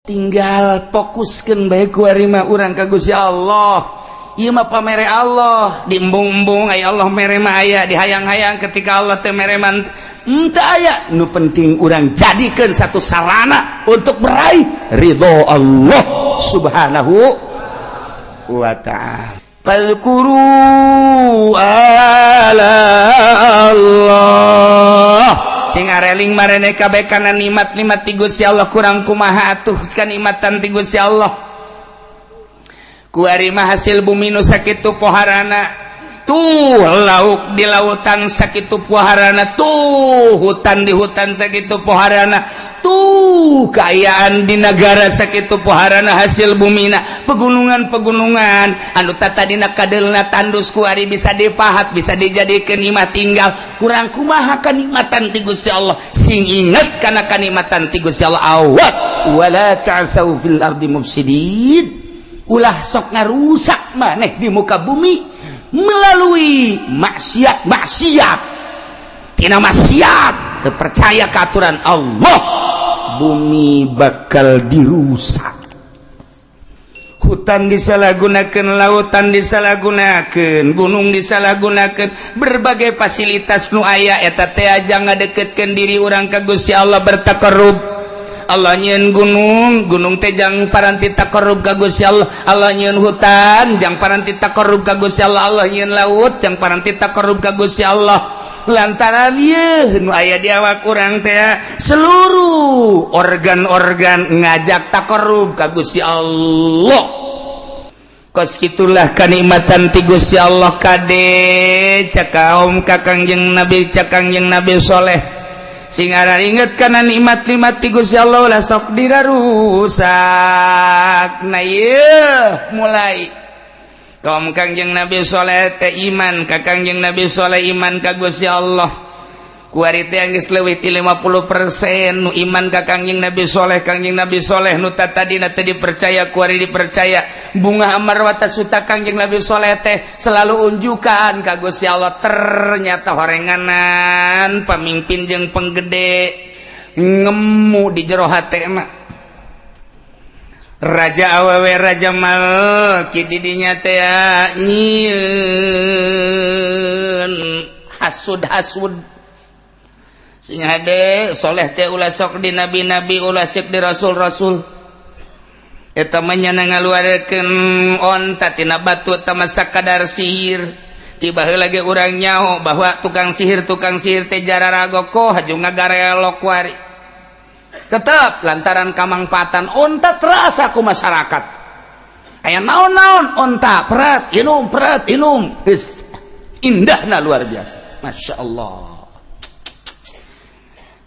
Tinggal fokuskan bae kuari mah urang ka Gusti Allah. Ieu mah pamere Allah, diembung-embung aya Allah mere mah aya, dihayang-hayang ketika Allah teu mere mah henteu aya. Nu penting urang jadikeun satu sarana untuk meraih ridho Allah Subhanahu wa Ta'ala. Fadhkuru ala Allah, sing areling marene kabeh kana nikmat-nikmat ti Gusti Allah. Kurang kumaha atuh kanikmatan ti Gusti Allah? Kuari mah hasil bumi nu sakitu poharana tuh, lauk di lautan sakitu poharana tuh, hutan di hutan sakitu poharana tuh, kaayaan di negara sakitu poharana, hasil bumina, pegunungan-pegunungan anu tadina kadelna tandus kuari bisa dipahat, bisa dijadikan imah tinggal. Kurang kumaha kanikmatan ti Gusti Allah? Sing inget kana kanikmatan ti Gusti Allah. Awas, wala ta'sau fil ardi mufsidin, ulah sok ngarusak maneh di muka bumi melalui maksiat. Maksiat tina maksiat, percaya ke aturan Allah, bumi bakal dirusak, hutan disalahgunakan, lautan disalahgunakan, gunung disalahgunakan, berbagai fasilitas nu aya eta teh aja ngadeketkeun diri urang ka Gusti Allah, bertakarrub. Allah nyieun gunung, gunung teh jang paranti takarrub ka Gusti Allah. Allah nyieun hutan jang paranti takarrub ka Gusti Allah. Allah nyieun laut jang paranti takarrub ka Gusti Allah, lantaran ieu nu aya di awak urang teh seluruh organ-organ ngajak takarrub ka Gusti Allah. Kos itulah kanikmatan ti Gusti Allah. Kade cak kaum ka Kangjeng Nabi, cak Kangjeng Nabi Soleh, sing inget kana nikmat-nikmat ti Gusti Allah, ulah sok dirarusak. Nah, ieu mulai kaum Kangjeng Nabi Soleh teh iman ka Kangjeng Nabi Soleh, iman ka Gusti Allah. Kuari teh geus leuwih ti 50% nu iman ka Kangjeng Nabi Soleh. Kangjeng Nabi Soleh nu tadina teu dipercaya, kuari dipercaya. Bunga amarwata suta Kangjeng Nabi Soleh teh selalu unjukan ka Gusti Allah. Ternyata horenganan pamimpin jeung penggede ngemu di jero hatena. Raja awewe, raja malki didinya teh nyieun hasud-hasud. Sing hade soleh teh ulah sok di nabi-nabi, ulah sok di rasul-rasul. Eta mah nyana ngaluarkeun onta tina batu, eta mah sakadar sihir. Tiba lagi urang nyaho bahwa tukang sihir teh jararago haju ngagarelok kuari. Tetap lantaran kamangpaatan onta terasa ku masyarakat, aya naon-naon onta perat inum, perat inum. Geus indahna luar biasa, masya Allah.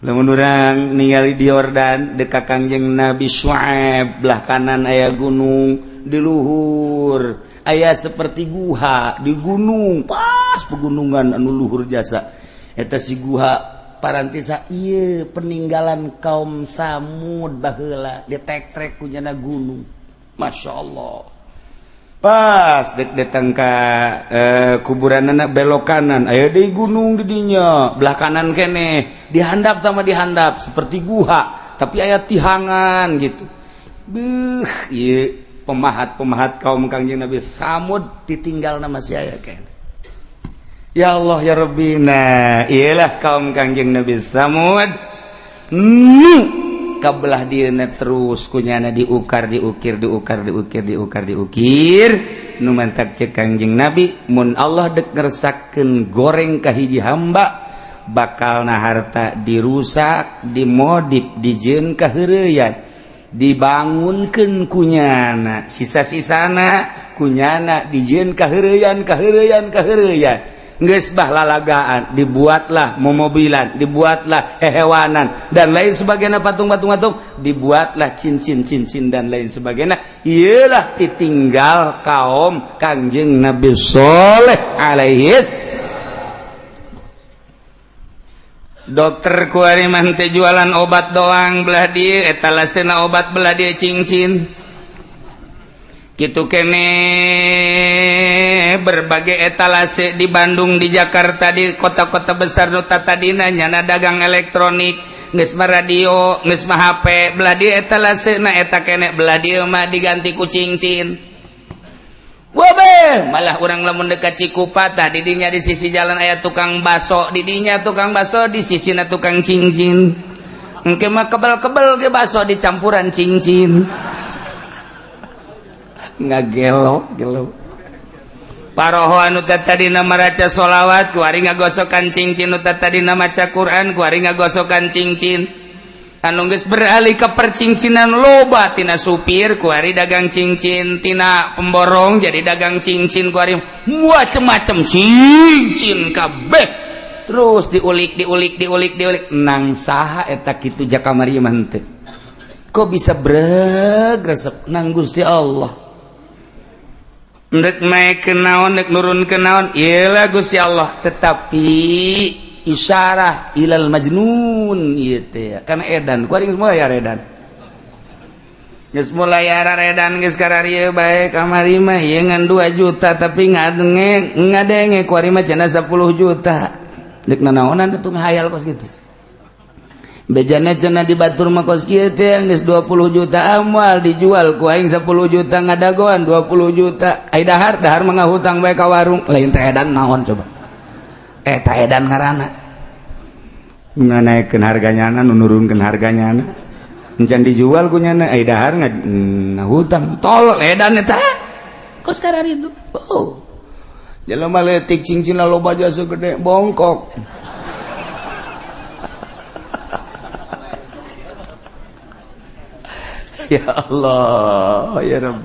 Lamun urang ningali di Yordan dekat Kangjeng Nabi Syuaib, belah kanan aya gunung, di luhur aya seperti guha di gunung, pas pegunungan anu luhur jasa eta si guha parantisa. Ieu peninggalan kaum Samud baheula, ditek-trek kunyana gunung, masya Allah. Pas dek datang ka kuburan anak, belok kanan aya di gunung di dinya, belah kanan kene dihandap sama dihandap seperti guha, tapi aya tihangan gitu. Beuh, ieu pemahat-pemahat kaum Kangjeng Nabi Samud ditinggal nama si aya kene. Ya Allah ya Rabbi. Nah, iyalah kaum Kangjeng Nabi Samud nu kabelah dieuna terus kunyana diukar, diukir, diukar, diukir, diukar, diukir. Nu mantak cek Kangjeng Nabi, mun Allah dek ngersakeun goreng ka hiji hamba, bakal na harta dirusak, dimodif, dijieun kaheureyan, dibangunkeun kunyana, sisa-sisana kunyana dijieun kaheureyan, kaheureyan, kaheureyan. Geus bah lalagaan, dibuatlah momobilan, dibuatlah hehewanan dan lain sebagainya, patung-patung-patung, dibuatlah cincin-cincin dan lain sebagainya. Iyalah ditinggal kaum Kangjeng Nabi Soleh alaihis. Dokter kuari mah teh jualan obat doang, belah dieu etalasena obat, belah dieu cincin gitu kene. Berbagai etalase di Bandung, di Jakarta, di kota-kota besar nu tadina nyana dagang elektronik. Geus mah radio, geus mah HP, belah dieu etalasena eta keneh, belah dieu mah diganti ku cincin. Wabe, malah urang lamun dekat Cikupa tah didinya di sisi jalan aya tukang baso, didinya tukang baso, di sisina tukang cincin. Engke mah kebel-kebel ge baso dicampuran cincin. Ngagelo gelo. Paroho anu tadina maraca sholawat kuari ngagosokan cincin, nu tadina maca Quran kuari ngagosokan cincin. Anu geus beralih ke percincinan loba, tina supir kuari dagang cincin, tina pemborong jadi dagang cincin, kuari macem-macem cincin kabeh. Terus diulik, diulik, diulik, diulik, nang saha eta kitu jakamari mah henteu. Kok bisa breg resep nang Gusti Allah? Ndek naik ke naon, ndek nurun ke naon, iyalah Gusti Allah. Tetapi isyarah ilal majnun ieu teh karena edan kuari geus mulai edan, geus mulai edan, geus kararieu bae. Kamari mah ieu ngan 2 juta, tapi ngadenge ngadenge kuari mah cenah 10 juta. Dek nanaonan atuh ngahayal kos kitu? Bejana cenah di batur mah kos kieu teh geus 20 juta, amal dijual ku aing 10 juta, ngadagoan 20 juta. Ai dahar dahar mah ngahutang bae ka warung lain teh. Edan naon coba? Eta edan ngaranna, nganaikeun harganya, nu nurunkeun harganya, encan dijual ku nyana, ai dahar ngahutang. Tolol, edan eta kos kararitu. Oh, jelema leutik cincinna loba, jasa gede bongkok. Ya Allah, ya Rabb,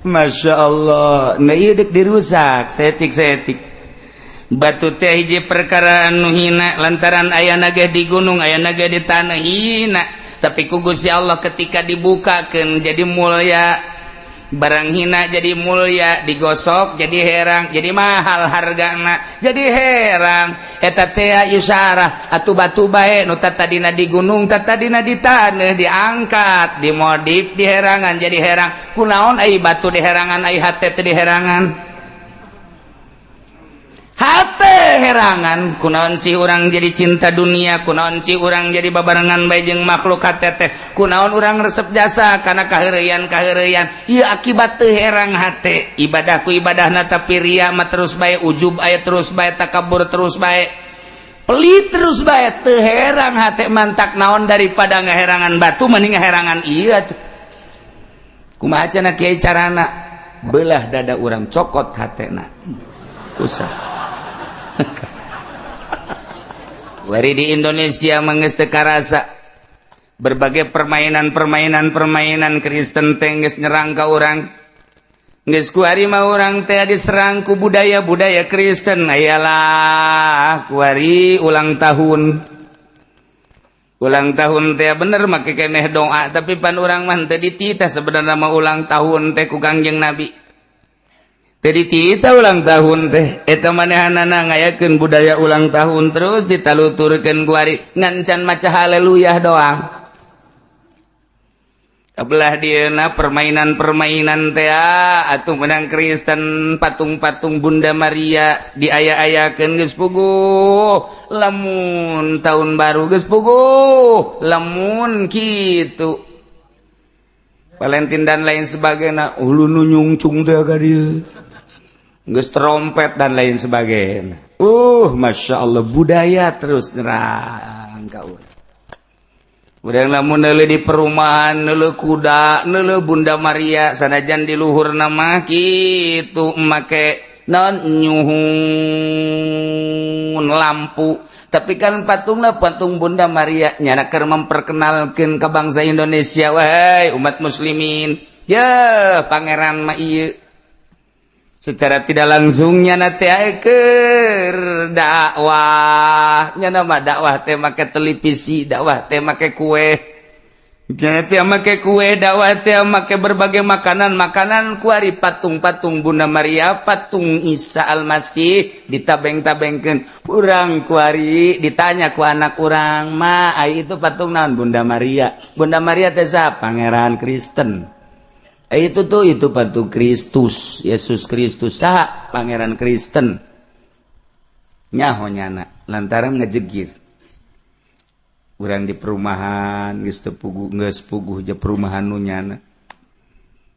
Masya Allah. Nah, iya dek dirusak setik setik. Batu teh hiji perkara anu hina, lantaran aya naga di gunung, aya naga di tanah, hina. Tapi ku Gusti Allah ketika dibukakan jadi mulia. Barang hina jadi mulia, digosok jadi herang, jadi mahal hargana, jadi herang. Eta teh isyarah atuh. Batu bae nu tadina di gunung, tadina di tanah, diangkat, dimodif, diherangan, jadi herang. Kunaon ai batu diherangan, ai hate teh diherangan? Hate herangan kunaon sih urang jadi cinta dunia? Kunaon sih urang jadi babarengan bae jeung makhluk hate teh? Kunaon urang resep jasa karena kaheureyan kaheureyan? Ieu akibat teu herang hate. Ibadah ku ibadahna, tapi ria mah terus bae, ujub aya terus bae, takabur terus bae, pelit terus bae, teu herang hate. Mantak naon, daripada ngaherangan batu mending ngaherangan ieu atuh. Kumaha cenah, kiai, carana? Belah dada urang, cokot hatena, usah. Wari di Indonesia mah geus teu karasa berbagai permainan-permainan permainan Kristen teh geus nyerang ka urang. Geus kuari mah urang teh diserang ku budaya-budaya Kristen. Ayalah kuari ulang tahun, ulang tahun teh bener make keneh doa, tapi pan urang mah teu dititah sebenarnya mah ulang tahun teh ku Kangjeng Nabi. Tadi kita ulang tahun teh eta manehanana ngayakeun budaya ulang tahun, terus ditaluturkeun kuari ngan can maca haleluya doang. Belah dieuna permainan-permainan teh atuh menang Kristen, patung-patung Bunda Maria diaya-ayakeun, geus puguh lamun tahun baru, geus puguh lamun kitu Valentine dan lain sebagainya, ulu nu nyungcung teh ka dieu geus trompet dan lain sebagainya. Masya Allah, budaya terus nyerang ka urang. Urang lamun neuleuh di perumahan, neuleuh kuda, neuleuh Bunda Maria, sanajan di luhur nama kitu make non nyuhun lampu, tapi kan patungna patung Bunda Maria. Nyana keur memperkenalkeun ke bangsa Indonesia, wahai umat muslimin ya, pangeran mah ieu. Secara tidak langsungnya na teh keur dakwah. Nya mah dakwah teh make televisi, dakwah teh make kue, nya teh make kue, dakwah teh make berbagai makanan makanan. Kuari patung-patung Bunda Maria, patung Isa Almasih ditabeng-tabengkeun. Urang kuari ditanya ku anak urang, "Ma, ai itu patung naon?" "Bunda Maria." "Bunda Maria teh siapa?" "Pangeran Kristen." Itu tuh, itu patung Kristus, Yesus Kristus. "Saha?" "Pangeran Kristen." Nyaho nyana lantaran ngejegir. Urang di perumahan geus teu puguh, geus puguh je perumahan nu nyana.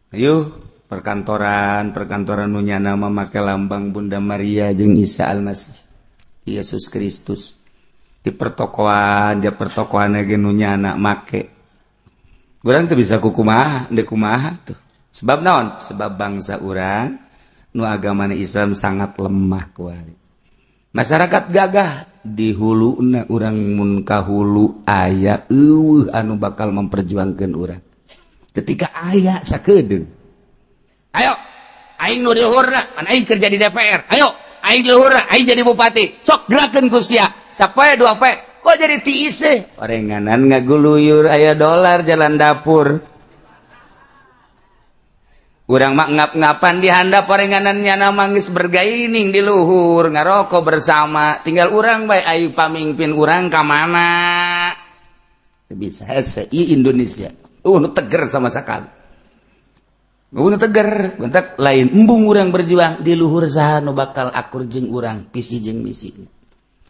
Ayo perkantoran, perkantoran nu nyana mah make lambang Bunda Maria jeung Isa Almasih, Yesus Kristus. Di pertokoan, di pertokoan ge nu nyana make. Urang teu bisa kukumaha, deuk kumaha tuh. Sebab naon? Sebab bangsa urang nu agamana Islam sangat lemah kuari. Masyarakat gagah di huluna urang, mun ka hulu aya euweuh anu bakal memperjuangkan urang. Ketika aya sakedeung. Ayo, aing nu di luhurna, pan aing kerja di DPR. Ayo, aing di luhurna, aing jadi bupati. Sok gerakeun ku sia. Sapoe dua poe, kok jadi tiis? Orenganan ngaguluyur aya dolar jalan dapur. Urang mah ngap-ngapan di handap, orenganan nyana manggis bergaining di luhur ngarokok bersama. Tinggal urang bae, ayo pamimpin urang ka mana? Bisa hese i Indonesia. Nu teger sama sekali. Nu teger, bentak lain embung urang berjuang di luhur, saha nu bakal akur jeung urang visi jeung misi.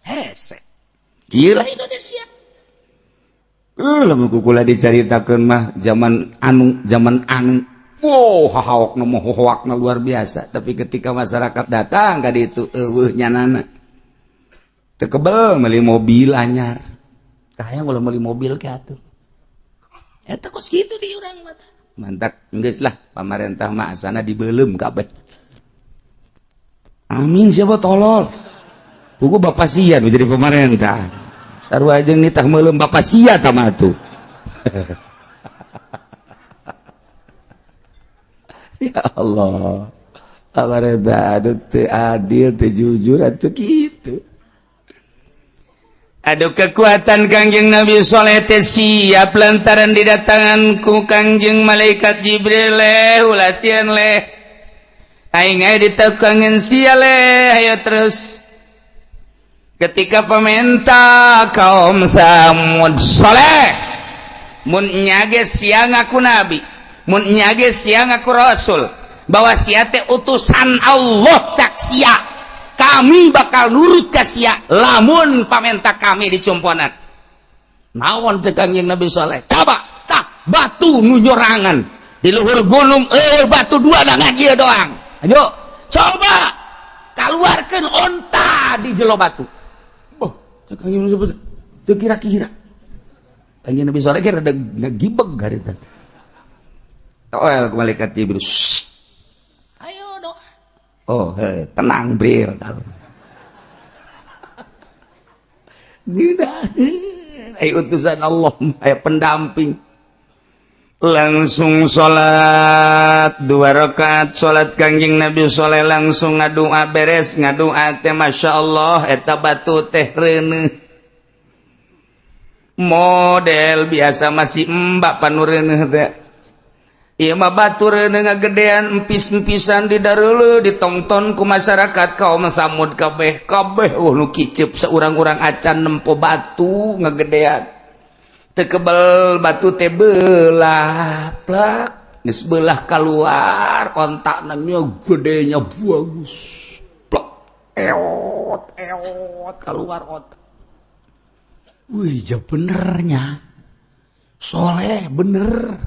Hese. Gila Indonesia. Lamun kukula dicaritakeun mah zaman anu, zaman anu. Wow, hahawak nu hohoakna luar biasa. Tapi ketika masyarakat datang ka ditu, euweuh nyanana. Teu kebel meuli mobil anyar. Kahayang ulah meuli mobil ke atuh. Eta kos kitu di urang mah. Mantak geus lah pamarentah mah asana dibeuleum kabeh. Amin, siapa tolol. Pugu bapak sia nu jadi pemerintah. Sarua jeung nitah meuleum bapak sia tah mah atuh. Ya Allah. Pamarentah aduh teu adil, teu jujur atuh kitu. Aduh, kekuatan Kangjeng Nabi Soleh teh siap lantaran didatangan ku Kangjeng Malaikat Jibril, leh ulah sieun leh. Aing aya ditekangan sia leh, ayo terus. Ketika pemerintah kaum Samud, Soleh, mun nyage sia ngaku nabi, mun nyage sia ngaku rasul, bahwa sia teh utusan Allah, cak sia, kami bakal nurut ka sia lamun pamenta kami dicumponan. Naon cek Kangjeng Nabi Soleh? Coba tah batu nu nyorangan di luhur gunung, batu dua dengan ieu doang. Ayo coba keluarkan onta di jelo batu. Boh, cek Kangjeng Nabi teu kira-kira. Kangjeng Nabi Soleh kira rada ngagibeg harita. Toel malaikat Jibril. Shh. Ayo doa. Oh, he, tenang Bril. Ayo utusan Allah, ayo pendamping. Langsung salat dua rakaat, salat Kangjeng Nabi Soleh langsung ngadua, beres ngadua teh masya Allah eta batu teh reuneuh. Model biasa masih embak panu reuneuh teh. Ieu mah batu reuneuh ngagedean empis-empisan di dareuleuh, ditongton ku masyarakat kaum Samud kabeh kabeh. Oh, nu kiceup saurang-urang acan nempo batu ngagedean. Teu kebel batu teh belah plak, geus belah keluar ontakna nya gedenya bagus. Plak, eot eot keluar otak. Wih, ja benernya. Soleh bener.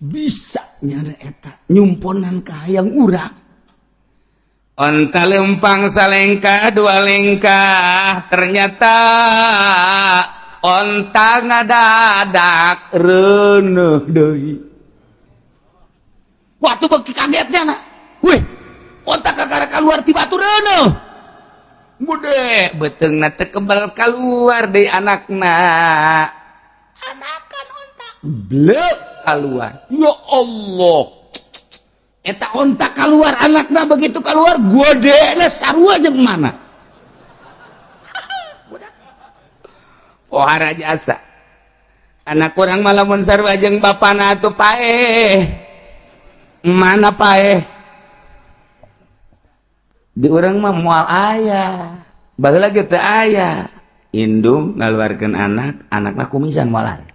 Bisa nyana eta nyumponan kahayang urang. Onta lempang salengkah dua lengkah, ternyata onta ngadadak reuneuh deui. Waktu beki kagetnya na. Wih, onta kakara keluar ti batu reuneuh. Bude, beuteungna teu kebal keluar deui anakna. Anakan onta. Blek keluar. Ya Allah. Eta onta keluar anakna, begitu keluar godena sarua jeung mana. Budak. Pohara jasa. Anak kurang malah mun sarua jeung bapana atuh paeh. Mana paeh? Di urang mah moal aya. Baheula ge teu aya. Indung ngaluarkeun anak, anakna kumisan moal aya.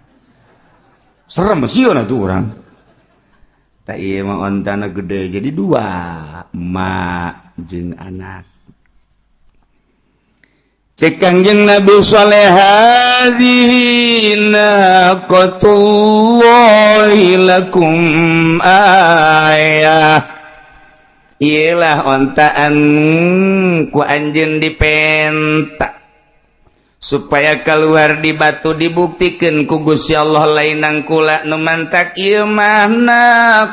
Serem sieun atuh urang. Tak ieu mah ontana gede jadi dua, emak jeung anak. Cek Kangjeng Nabi Saleh, "Hadzihi naqatullahi lakum ayah." Iyalah ontaan ku anjeun dipenta supaya keluar di batu, dibuktikan ku Gusti Allah lainang kula nu mantak, ieu mah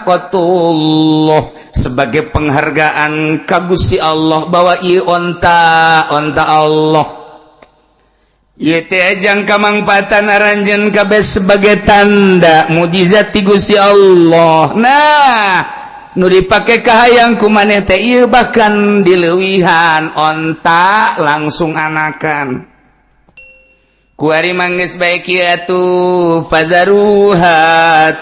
naqatullah sebagai penghargaan ka Gusti Allah bahwa ieu onta onta Allah. Ieu teh ajang kamangpaatan aranjeun kabeh sebagai tanda mujizat ti Gusti Allah. Nah, nu dipake kahayang ku maneh teh ieu, bahkan dileuwihan, onta langsung anakan. Kuari manggis baik atuh, fadzaruha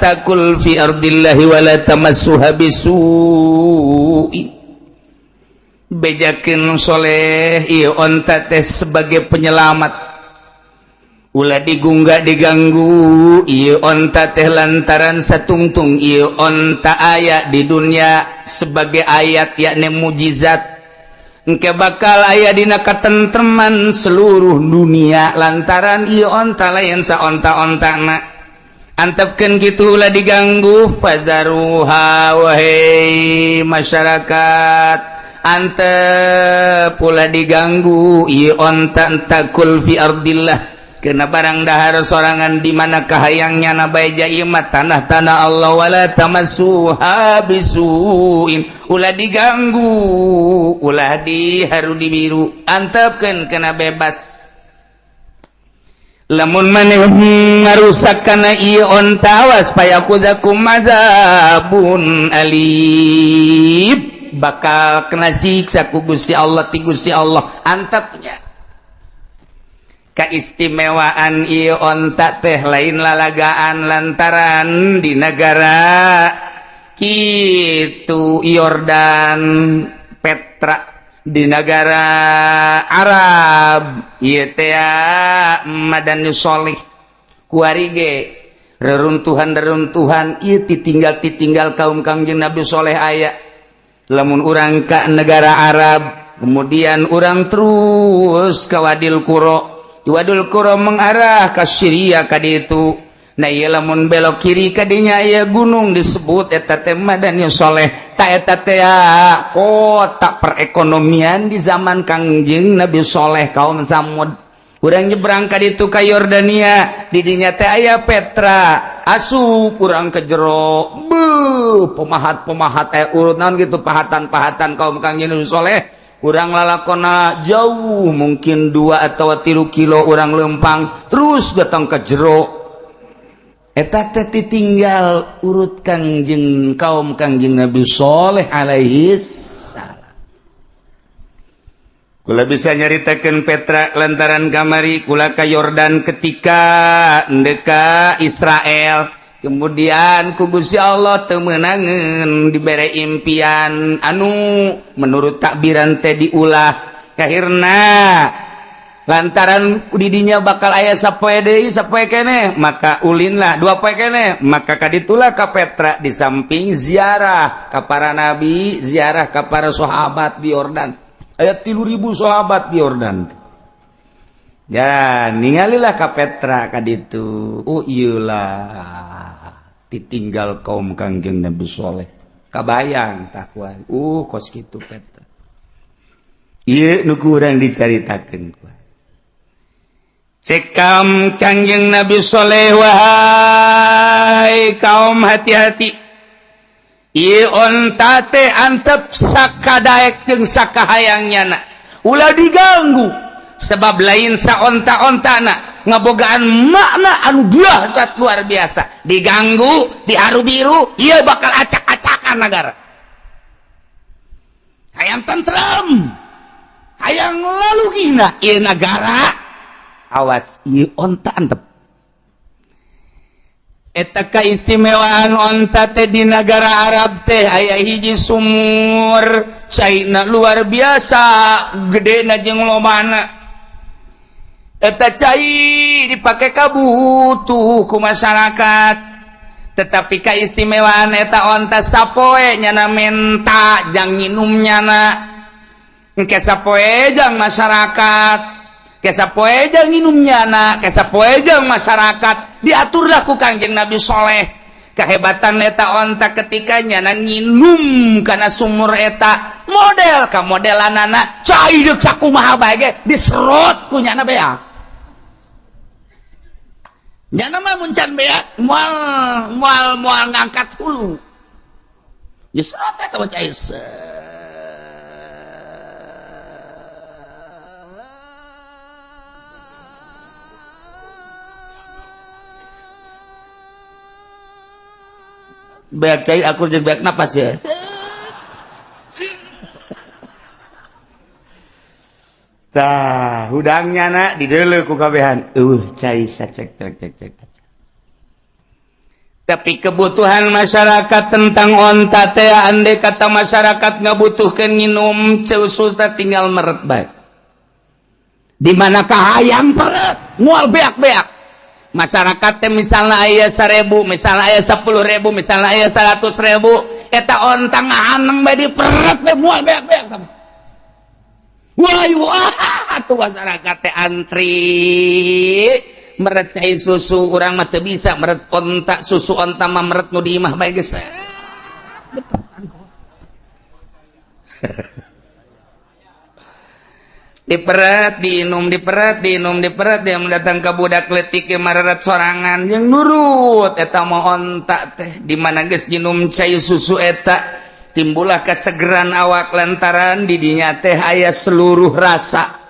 ta'kul fi ardillahi wala tamassuha bisu'in. Bejakeun Soleh, ieu onta teh sebagai penyelamat, ulah digunggah, diganggu ieu onta teh, lantaran satungtung ieu onta aya di dunia sebagai ayat, yakni mujizat. Engke bakal aya dina katentreman seluruh dunia lantaran ieu onta lain saonta-ontana. Antepkeun kitu, ulah diganggu. Fadzaruha, wahai masyarakat, antep, ulah diganggu ieu onta, ta'kul fi ardillah, kena barang dahar sorangan di mana kahayangnya na bae, ieu mah tanah-tanah Allah. Wala tamassuha bisuin, ulah diganggu, ulah diharu dibiru, antepkeun kena bebas. Lamun maneh ngarusak kana ieu onta, awas, faya'khudzakum adzabun alim, bakal kena siksa ku Gusti Allah, ti Gusti Allah. Antepnya keistimewaan ieu onta teh lain lalagaan, lantaran di negara itu Yordan, Petra di negara Arab ieu teh Madain Sholih, kuari ge reruntuhan-reruntuhan ieu titinggal-titinggal kaum Kangjeng Nabi Soleh aya. Lamun urang ka negara Arab, kemudian urang terus ke Wadil Qura, Wadil Qura mengarah ke Syria ka ditu. Nah, ieu lamun belok kiri kadinya aya gunung disebut eta teh Madain Soleh. Ta eta teh kota perekonomian di zaman Kangjeng Nabi Soleh, kaum Samud. Urang nyebrang ka ditu ka Yordania, didinya teh aya Petra. Asup urang ke jero, beuh, pemahat-pemahat teh urut naon gitu, pahatan-pahatan kaum Kangjeng Nabi Soleh. Urang lalakona jauh, mungkin 2 atau 3 kilo urang lempang terus datang ke jero, eta teh tinggal urut Kangjeng, kaum Kangjeng Nabi Soleh alaihi salam. Kula bisa nyaritakan Petra lantaran kamari kula ka Yordan ketika ndeka Israel. Kemudian ku Gusti Allah temenangan dibere impian anu menurut takbiran teh diulah kahirna, lantaran didinya bakal aya sapoe deui, sapoe keneh, maka ulinlah 2 poe keneh, maka kaditulah ka Petra. Di samping ziarah ka para nabi, ziarah ka para sahabat di Yordan, aya 3000 sahabat di Yordan ya, ningalilah ka Petra kaditu. Oh, iyalah ditinggal kaum Kangjeng Nabi Soleh, kabayang takwa. Kos kitu Petra. Ieu nu kurang dicaritakeun. Cekam Kangjeng Nabi Soleh, "Wahai kaum, hati-hati. Ieu onta teh antep sakadaek jeung sakahayang nyana, ulah diganggu, sebab lain saonta-ontana, ngabogaan makna anu dahsyat luar biasa. Diganggu, diharu biru, ieu bakal acak-acakan negara. Hayang tentrem, hayang lalu gina ieu negara, awas, ieu onta antep." Eta keistimewaan onta teh. Di negara Arab teh aya hiji sumur, caina luar biasa gede na jeung lobana. Eta cai dipake kabutuh ku masyarakat, tetapi keistimewaan eta onta, sapoe nyana menta jang nginum nyana, engke sapoe jang masyarakat. Kesa poe jeung nginum nyana, kesa poe jeung masyarakat, diaturlah ku Kangjeng Nabi Soleh. Kehebatan eta onta ketika nyana nginum kana sumur eta, model ka modelanana cai deuk sakumaha bae ge diserot ku nyana beak. Nyana mah mun can beak moal moal moal ngangkat hulu, diserot eta mah cai. Beak cai akur jeung beak napas ya. Tah, hudangnya na dideuleu ku kabehan. Eueuh cai sacek cek cek cek. Tapi kebutuhan masyarakat tentang onta teh, andai kata masyarakat ngabutuhkeun nginum susu, tinggal meret bae. Di mana kahayang peret, moal beak-beak. Masyarakat teh misalnya aya 1000, misalnya aya 10.000, misalnya aya 100.000, eta onta ngahaneng bae diperet bae moal beak-beak. Wah, wah, tuh masyarakat teh antri meret cai susu. Urang mah teu bisa meret onta, susu onta mah meret nu di imah bae geus. Diperet diinum, diperet diinum, diperet dia datang ke budak letik ke mareret sorangan yang nurut eta mah onta teh. Di mana geus nginum cai susu eta, timbullah kesegeran awak lantaran didinya teh aya seluruh rasa.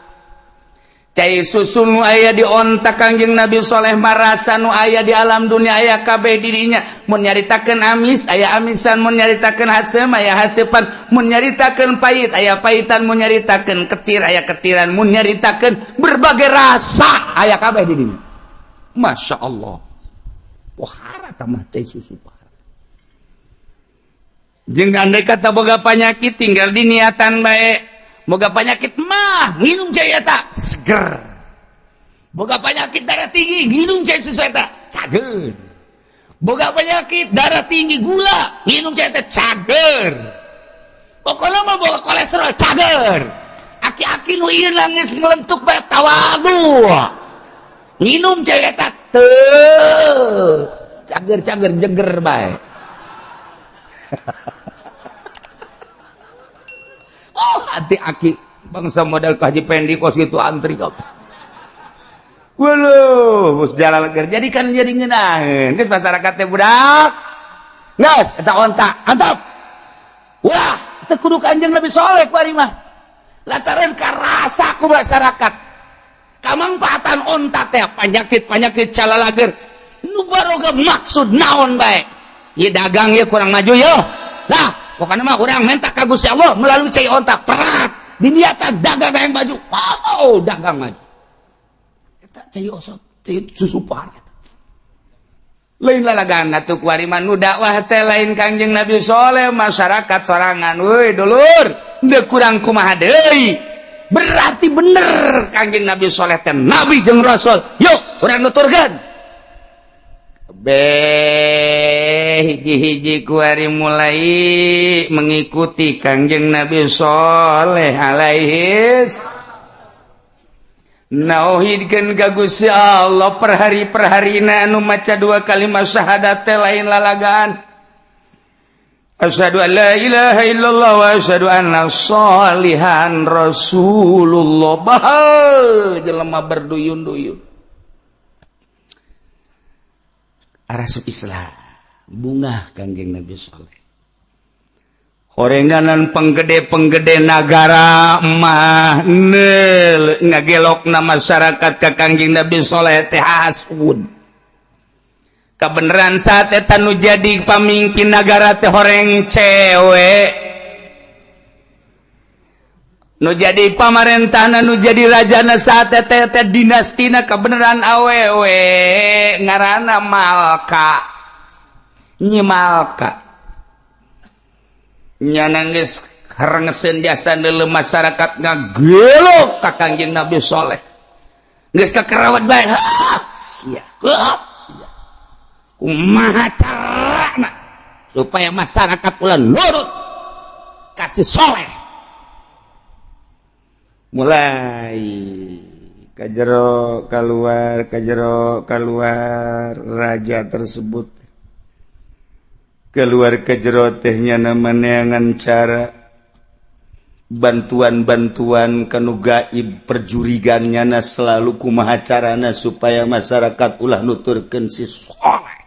Cai susu nu aya di onta Kangjeng Nabi Soleh marasa nu aya di alam dunia aya kabeh didinya. Mun nyaritakeun amis aya amisan, mun nyaritakeun haseum aya haseupan, mun nyaritakeun pahit aya pahitan, mun nyaritakeun ketir aya ketiran, mun nyaritakeun berbagai rasa aya kabeh didinya. Masya Allah, pohara tamah cai susu. Jeung andai kata boga penyakit tinggal diniatan bae. Boga penyakit mah nginum cai eta seger. Boga penyakit darah tinggi nginum cai susu eta cager. Boga penyakit darah tinggi gula nginum cai eta cager. Pokoknya mah boga kolesterol cager. Aki-aki nu ieu nangis ngelentuk bae tawadu. Nginum cai eta teu cager-cager jeger bae. Oh, hati aki bangsa modal kaji pendi kos gitu antri kok. Waduh, bos jalan leger. Jadi kan jadi ngeunaheun. Geus masyarakat teh budak. Geus eta onta, antap. Wah, teu kudu Kanjeng Nabi Soleh kuari mah. Lantaran karasa ku masyarakat. Kamangfaatan onta teh penyakit-penyakit calalager. Nu baroga maksud naon bae. Ieu dagang ieu kurang maju yo. Lah, pokoknya mah urang minta ka Gusti Allah melalui cai onta perat diniatan dagang yang maju. Wow, dagang maju. Eta cai osot, cai susu pohara. Lain lalagan atuh kuari mah nu dakwah teh lain Kangjeng Nabi Soleh, masyarakat sorangan. Woi dulur, deuk kurang kumaha deui. Berarti bener Kangjeng Nabi Soleh teh nabi jeung rasul. Yuk, urang nuturkeun. Be hiji-hiji kuari mulai mengikuti Kangjeng Nabi Soleh alaihis nauhidkeun ka Gusti Allah per hari-perharina anu maca dua kalimat syahadat teh lain lalagaan. Asyhadu an la ilaha illallah wa asyhadu anna sholihan rasulullah. Bah jelema berduyun-duyun arasuk Islam bungah Kangjeng Nabi Soleh. Horenganan penggede-penggede nagara mah neul ngagelokna masyarakat ka Kangjeng Nabi Soleh teh hasud. Kebenaran saat eta nu jadi pamimpin nagara teh horeng cewek, nu jadi pamarentahna, nu jadi rajana saat eta teh dinastina kebenaran awewe, ngaranna Malka, Nyi Malka. Nyana geus harengeseun jasa neuleuh masyarakat ngagelok ka Kangjeng Nabi Soleh. Geus kakerawat bae. Sia, sia. Kumaha carana supaya masyarakat ulah nurut kasih Soleh? Mulai Ka jero keluar, ka jero keluar. Raja tersebut keluar ke jero teh nyana meneangan cara bantuan-bantuan kanu gaib, perjurigan nyana selalu kumaha carana supaya masyarakat ulah nuturkeun si Soleh.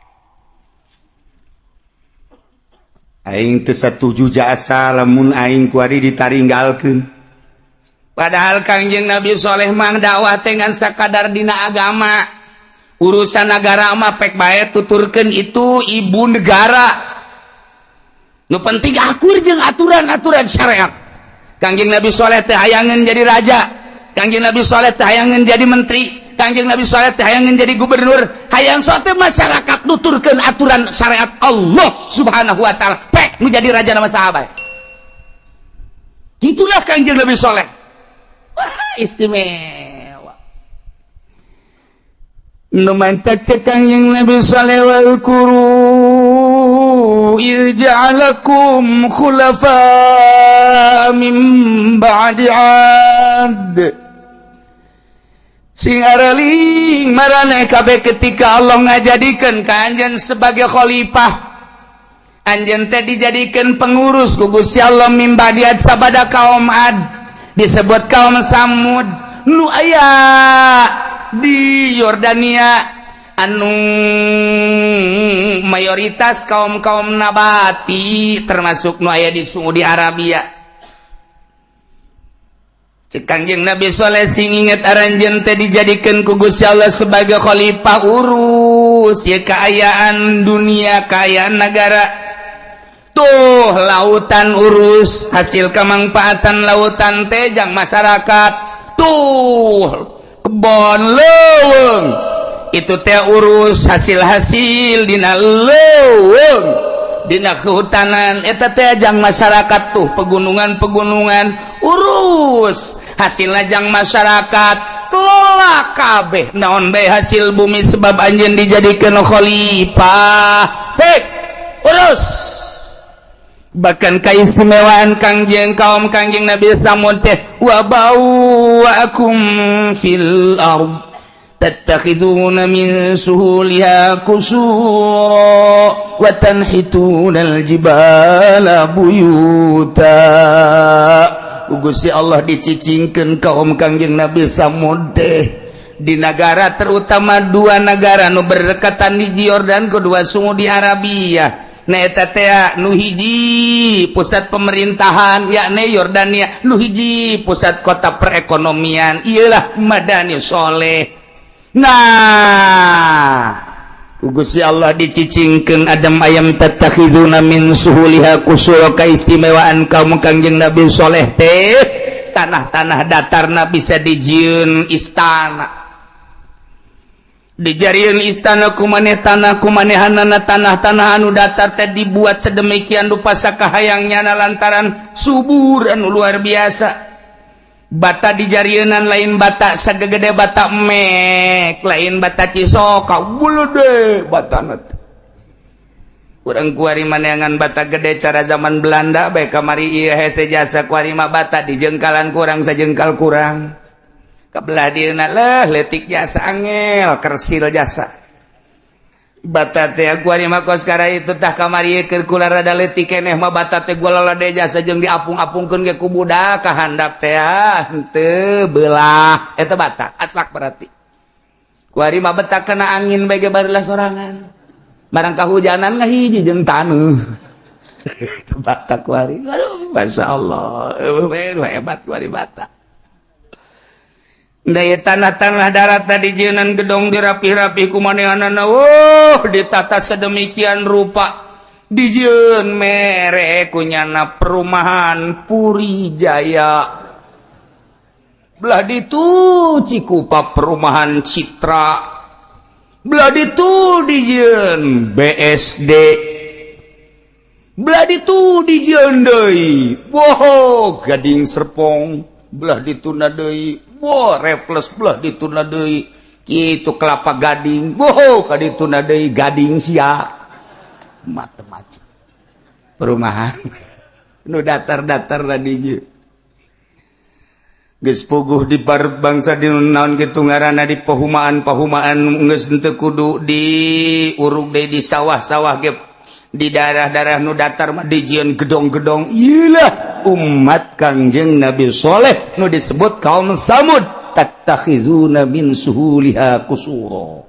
Aing teu satuju jasa lamun aing kuari ditaringgalkeun. Padahal Kangjeng Nabi Soleh mah dakwah teh ngan sakadar dina agama. Urusan negara mah pek bae tuturkeun itu ibu negara. Nu penting akur jeung aturan-aturan syariat. Kangjeng Nabi Soleh teh hayangeun jadi raja, Kangjeng Nabi Soleh teh hayangeun jadi menteri, Kangjeng Nabi Soleh teh hayangeun jadi gubernur. Hayang sote masyarakat nuturkeun aturan syariat Allah Subhanahu wa taala. Pek nu jadi raja nama sahabat. Itulah Kangjeng Nabi Soleh. Wah, istimewa. Nu mantak cek Kangjeng Nabi Soleh, واذكروا إذ جعلكم خلفاء من بعد عاد. Sing areling maraneh kabeh ketika Allah ngajadikeun ka anjeun sebagai khalifah. Anjeun teh dijadikeun pengurus ku Gusti Allah من بعد عاد, sabada kaum Ad, disebut kaum Samud nu aya di Yordania, anu mayoritas kaum-kaum nabati, termasuk nu aya di Saudi Arabia. Cek Kangjeng Nabi Soleh, sing inget aranjeun teh dijadikeun ku Gusti Allah sebagai khalifah, urus ya keayaan dunia, keayaan negara. Tuh lautan urus, hasil kemangfaatan lautan teh jang masyarakat. Tuh kebon leuweung itu teh urus, hasil-hasil dina leuweung, dina kehutanan eta teh jang masyarakat. Tuh pegunungan-pegunungan urus, hasil jang masyarakat. Kelola kabeh naon bae hasil bumi, sebab anjeun dijadikeun khalifah. Hek urus. Bahkan keistimewaan Kangjeng, kaum Kangjeng Nabi Samud teh وبوأكم في الأرض تتخذون من سهولها قصورا وتنحتون الجبال بيوتا. Gusti Allah dicicingkeun kaum Kangjeng Nabi Samud teh di negara, terutama dua negara nu berdekatan di Jordan, kedua Saudi Arabia. Nah, eta teh nu hiji pusat pemerintahan yakni Yordania, nu hiji pusat kota perekonomian ialah Madani Soleh. Nah, Gusti Allah dicicingkeun adem ayam تتخذون من سهولها قصورا. Keistimewaan kaum Kangjeng Nabi Soleh teh tanah-tanah datarna bisa dijieun istana, dijarian istana kumaneh tanah kumanehanana. Tanah-tanah anu datar teh dibuat sedemikian rupa sakahayangnya lantaran subur anu luar biasa. Bata dijarienan lain bata sagede bata mek, lain bata cisoka, gede bata. Urang kuari maneangan bata gede cara zaman Belanda bae kamari. Ieu hese jasa kuari mah bata di jengkalan kurang, sajengkal kurang kebelah dieuna lah, letik jasa, angel kersil jasa bata teh kuari mah. Kos kara itu tah kamari keur kula rada leutik keneh mah bata teh gua lalade jasa jeung diapung-apungkeun ge ku budak ka handap teh henteu belah eta bata asak. Berarti kuari mah beta kena angin bae ge barulah sorangan, barang kahujanan ngahiji jeung taneuh itu bata kuari. Aduh, Masya Allah, hebat kuari bata. Daya tanah-tanah darat tadi jieunan gedong, dirapi-rapi ku manehanana. Oh, ditata sedemikian rupa, dijieun mere kunyana perumahan Puri Jaya, belah ditu Cikupa perumahan Citra, belah ditu dijieun BSD, belah ditu dijieun deui, wow, Gading Serpong, belah dituna deui, wow, Reples, belah dituna deui kitu Kelapa Gading, wow, ka dituna deui Gading Sia, macem-macem perumahan nu datar-datar tadi. Geus puguh di bangsa di naon kitu ngaranna, di pahumaan-pahumaan geus henteu kudu di urug deui, di sawah-sawah ge, di daerah-daerah nu datar mah dijieun gedong-gedong. Iyalah umat Kangjeng Nabi Soleh nu disebut kaum Samud, tattakhizuna min suhuliha qusura,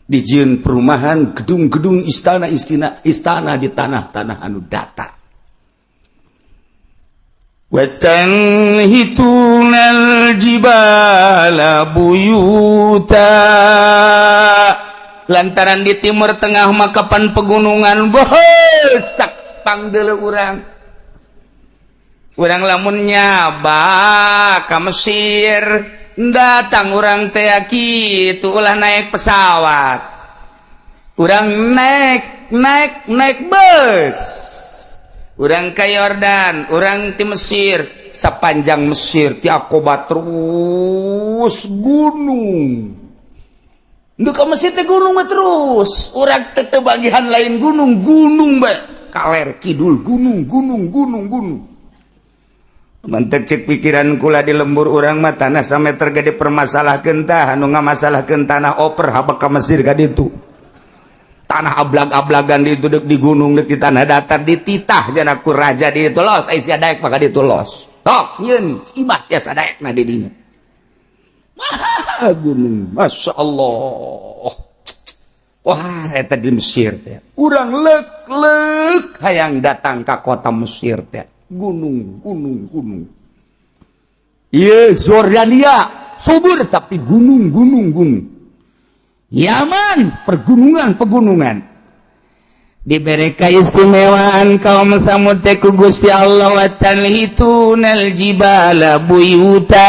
dijieun perumahan, gedung-gedung, istana-istana, istana di tanah-tanah anu datar. Watanhitunal jibala buyuta, lantaran di Timur Tengah makapan pegunungan bosak pangdele urang. Urang lamun nyaba ka Mesir, datang urang teh kitu, ulah naik pesawat, urang naik naik naik bus. Urang ke Yordan, urang di Mesir, sepanjang Mesir ti Aqaba terus gunung. Nu ka Mesir teh gunung mah terus. Urang teh teu bagian lain gunung, gunung bae. Kaler kidul gunung, gunung, gunung, gunung. Mantek cek pikiran kula, di lembur urang mah tanah sameter gede permasalahkeun, tah anu ngamasalahkeun tanah oper habak ka Mesir ka ditu. Tanah ablag-ablagan di itu, dek di gunung dek di tanah datar, dititah jana ku raja di itu, los ai sia daek maka ditu los. Tok nyieun imah sia sadaekna di dinya. Wah, gunung, Masya Allah. Wah, eta di Mesir teh. Urang lek-lek hayang datang ka kota Mesir teh. Gunung, gunung, gunung. Iya, Jordania subur tapi gunung, gunung, gunung. Yaman pergunungan, pegunungan. Diberi keistimewaan kaum Samud teh ku Gusti Allah, wa tanhitunal jibala buyuta,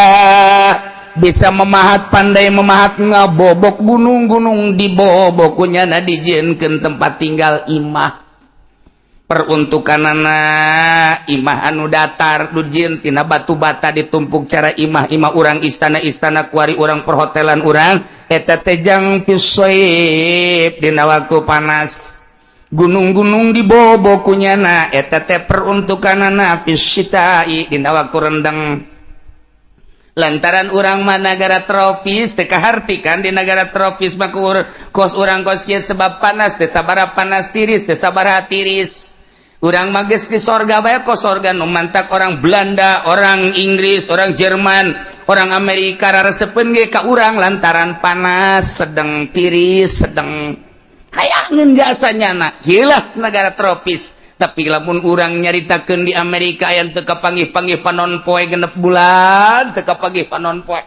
bisa memahat, pandai memahat, ngabobok gunung-gunung, dibobok kunyana dijieunkeun tempat tinggal, imah. Peruntukanana imah anu datar dijieun tina batu bata ditumpuk, cara imah-imah urang, istana-istana kuari urang, perhotelan urang eta teh jang fishaif, dina waktu panas. Gunung-gunung dibobok kunyana eta teh peruntukanana fisyitai, dina waktu rendeng. Lantaran urang mah negara tropis, teu kaharti kan. Di negara tropis mah kos urang kos kieu, sebab panas teh sabaraha panas, tiris teh sabaraha tiris. Urang mah geus di sorga bae, kos sorga. Nu mantak orang Belanda, orang Inggris, orang Jerman, orang Amerika raresepeun ge ka urang lantaran panas sedang, tiris sedang, hayangeun jasanya na. Gila negara tropis. Tapi lamun urang nyaritakeun di Amerika aya teu kapanggih-panggih panon poe, genep bulan teu kapanggih panon poe.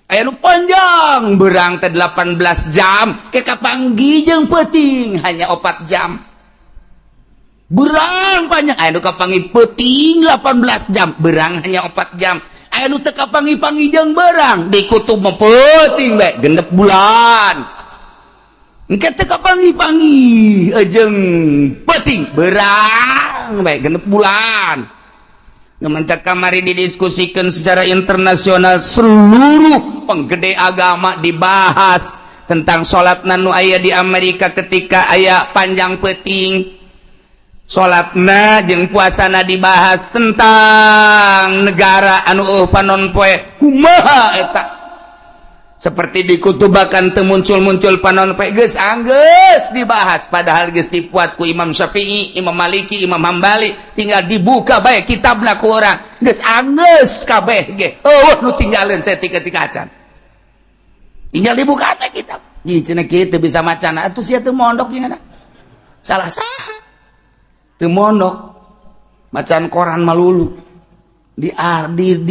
Aya nu panjang berang teh 18 jam ke kapanggih jeung peuting hanya 4 jam. Berang panjang, aya nu kapanggih peuting 18 jam, berang hanya 4 jam. Aya nu teu kapanggih-panggih jeung berang, di kutub mah peuting bae genep bulan. Engke teu kapanggih-panggih jeung peuting, berang bae genep bulan. Ngementak kamari didiskusikan secara internasional, seluruh penggede agama dibahas tentang salat nu aya di Amerika ketika aya panjang peuting, salatna jeung puasana dibahas tentang negara anu panon poe kumaha eta. Seperti dikutubakan teu muncul-muncul panon poe, geus anggeus dibahas, padahal geus dipuat ku Imam Syafi'i, Imam Maliki, Imam Hambali, tinggal dibuka bae kitabna ku urang, geus anggeus kabeh ge eueuh nu tinggalin saeutik-eutik acan, tinggal dibuka bae kitab. Ih, cenah kitu bisa macana atuh, sia teu mondok jeung salah saha teu mondok macan koran malulu. Di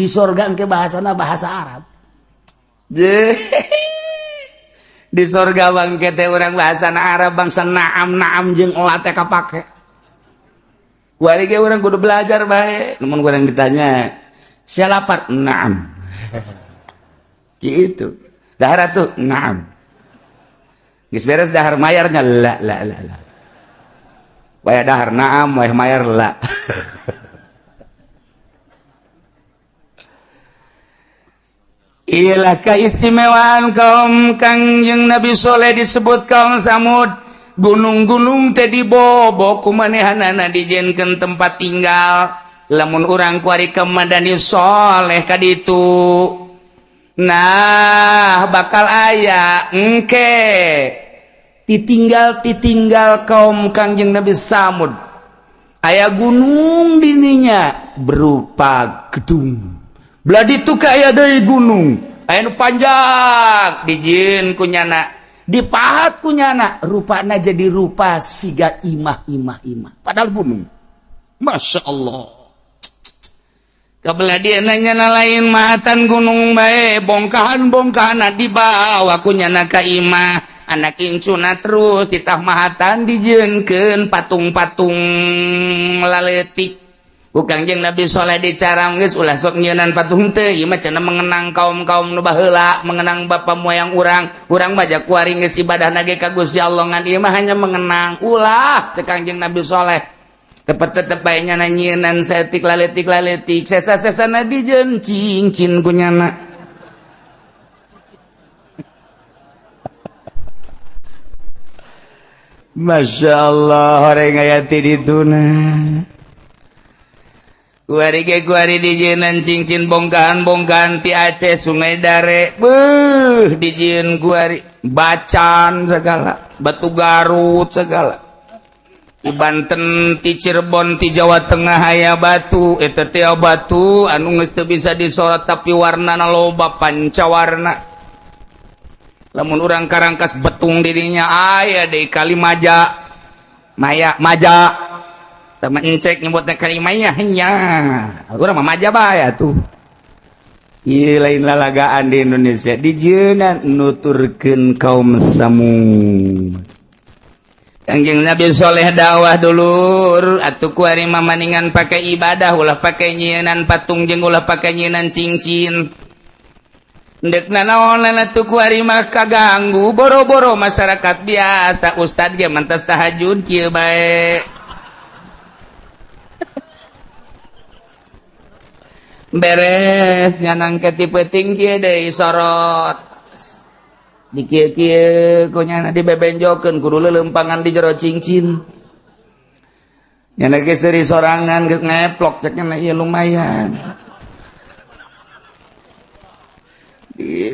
sorga ke bahasana bahasa Arab. Di sorga bangke teh urang bahasa Arab, bangsa naam naam jeung olah teh kapake. Kuari ge urang kudu belajar bae. Namun urang ditanya, "Sia lapar?" "Naam." Gitu. "Dahar tuh?" "Naam." Geus beres dahar, mayarnya? "La la la la." Waya dahar naam, waya mayar la. Iyalah keistimewaan kaum Kangjeng Nabi Soleh disebut kaum Samud. Gunung-gunung teh dibobok kumanehanana dijieunkeun tempat tinggal. Lamun urang kuari ke Madani Soleh ka ditu, nah bakal aya engke ditinggal ditinggal kaum Kangjeng Nabi Samud, aya gunung dininya berupa gedung. Belah ditu ka aya deui gunung, aya nu panjang, dijieun ku nyana, dipahat ku nyana, rupana jadi rupa siga imah imah imah, padahal gunung. Masya Allah. Kebelah dia nanya lain mahatan gunung bae, bongkahan bongkahan dibawa ku nyana ka imah anak incuna, terus ditah mahatan dijieunkeun patung-patung laletik. Ku Kangjeng Nabi Soleh dicarang, geus ulah sok nyieunnan patung teh, ieu mah cenah mengenang kaum-kaum nu baheula, mengenang bapa moyang urang. Urang mah kuari geus ibadah ge ka Gusti Allah, ngan ieu mah hanya mengenang, ulah, cek Kangjeng Nabi Soleh. Tepat tetep bae nyana nyieunnan saeutik laletik laletik, sesa-sesana dijieun cincin ku nyana. Masya Allah, orang ngayati dituna. Kuari ge kuari dijieunnan cincin bongkahan-bongkahan ti Aceh, Sungai Dare, beuh, dijieun kuari bacan segala, batu Garut segala. Di Banten, ti Cirebon, ti Jawa Tengah aya batu eta teh, batu anu geus teu bisa disorot tapi warnana loba, pancawarna. Lamun urang Karangkas Betung, dirinya aya di Kalimaja, Maya Maja, teman encek nyebutnya Kalimaya, hanya urang mah Maja bae tuh. Ieu lain lalagaan di Indonesia, dijieunnan nuturkeun kaum Samud. Kangjeng Nabi Soleh dakwah, dulur atuh kuari mamaningan pakai ibadah, ulah pakai nyieunnan patung jeung ulah pakai nyieunnan cincin. Dek nanaon atuh kuari mah kaganggu boro-boro masyarakat biasa, ustad ge mentas tahajud kieu bae. Beres nyanang ke tipe tinggi deui, sorot di kieu-kieu ku nyana, dibebenjokeun kudu lelempangan di jero cincin. Nyana ge seuri sorangan geus ngeplok, cek nyana ieu lumayan.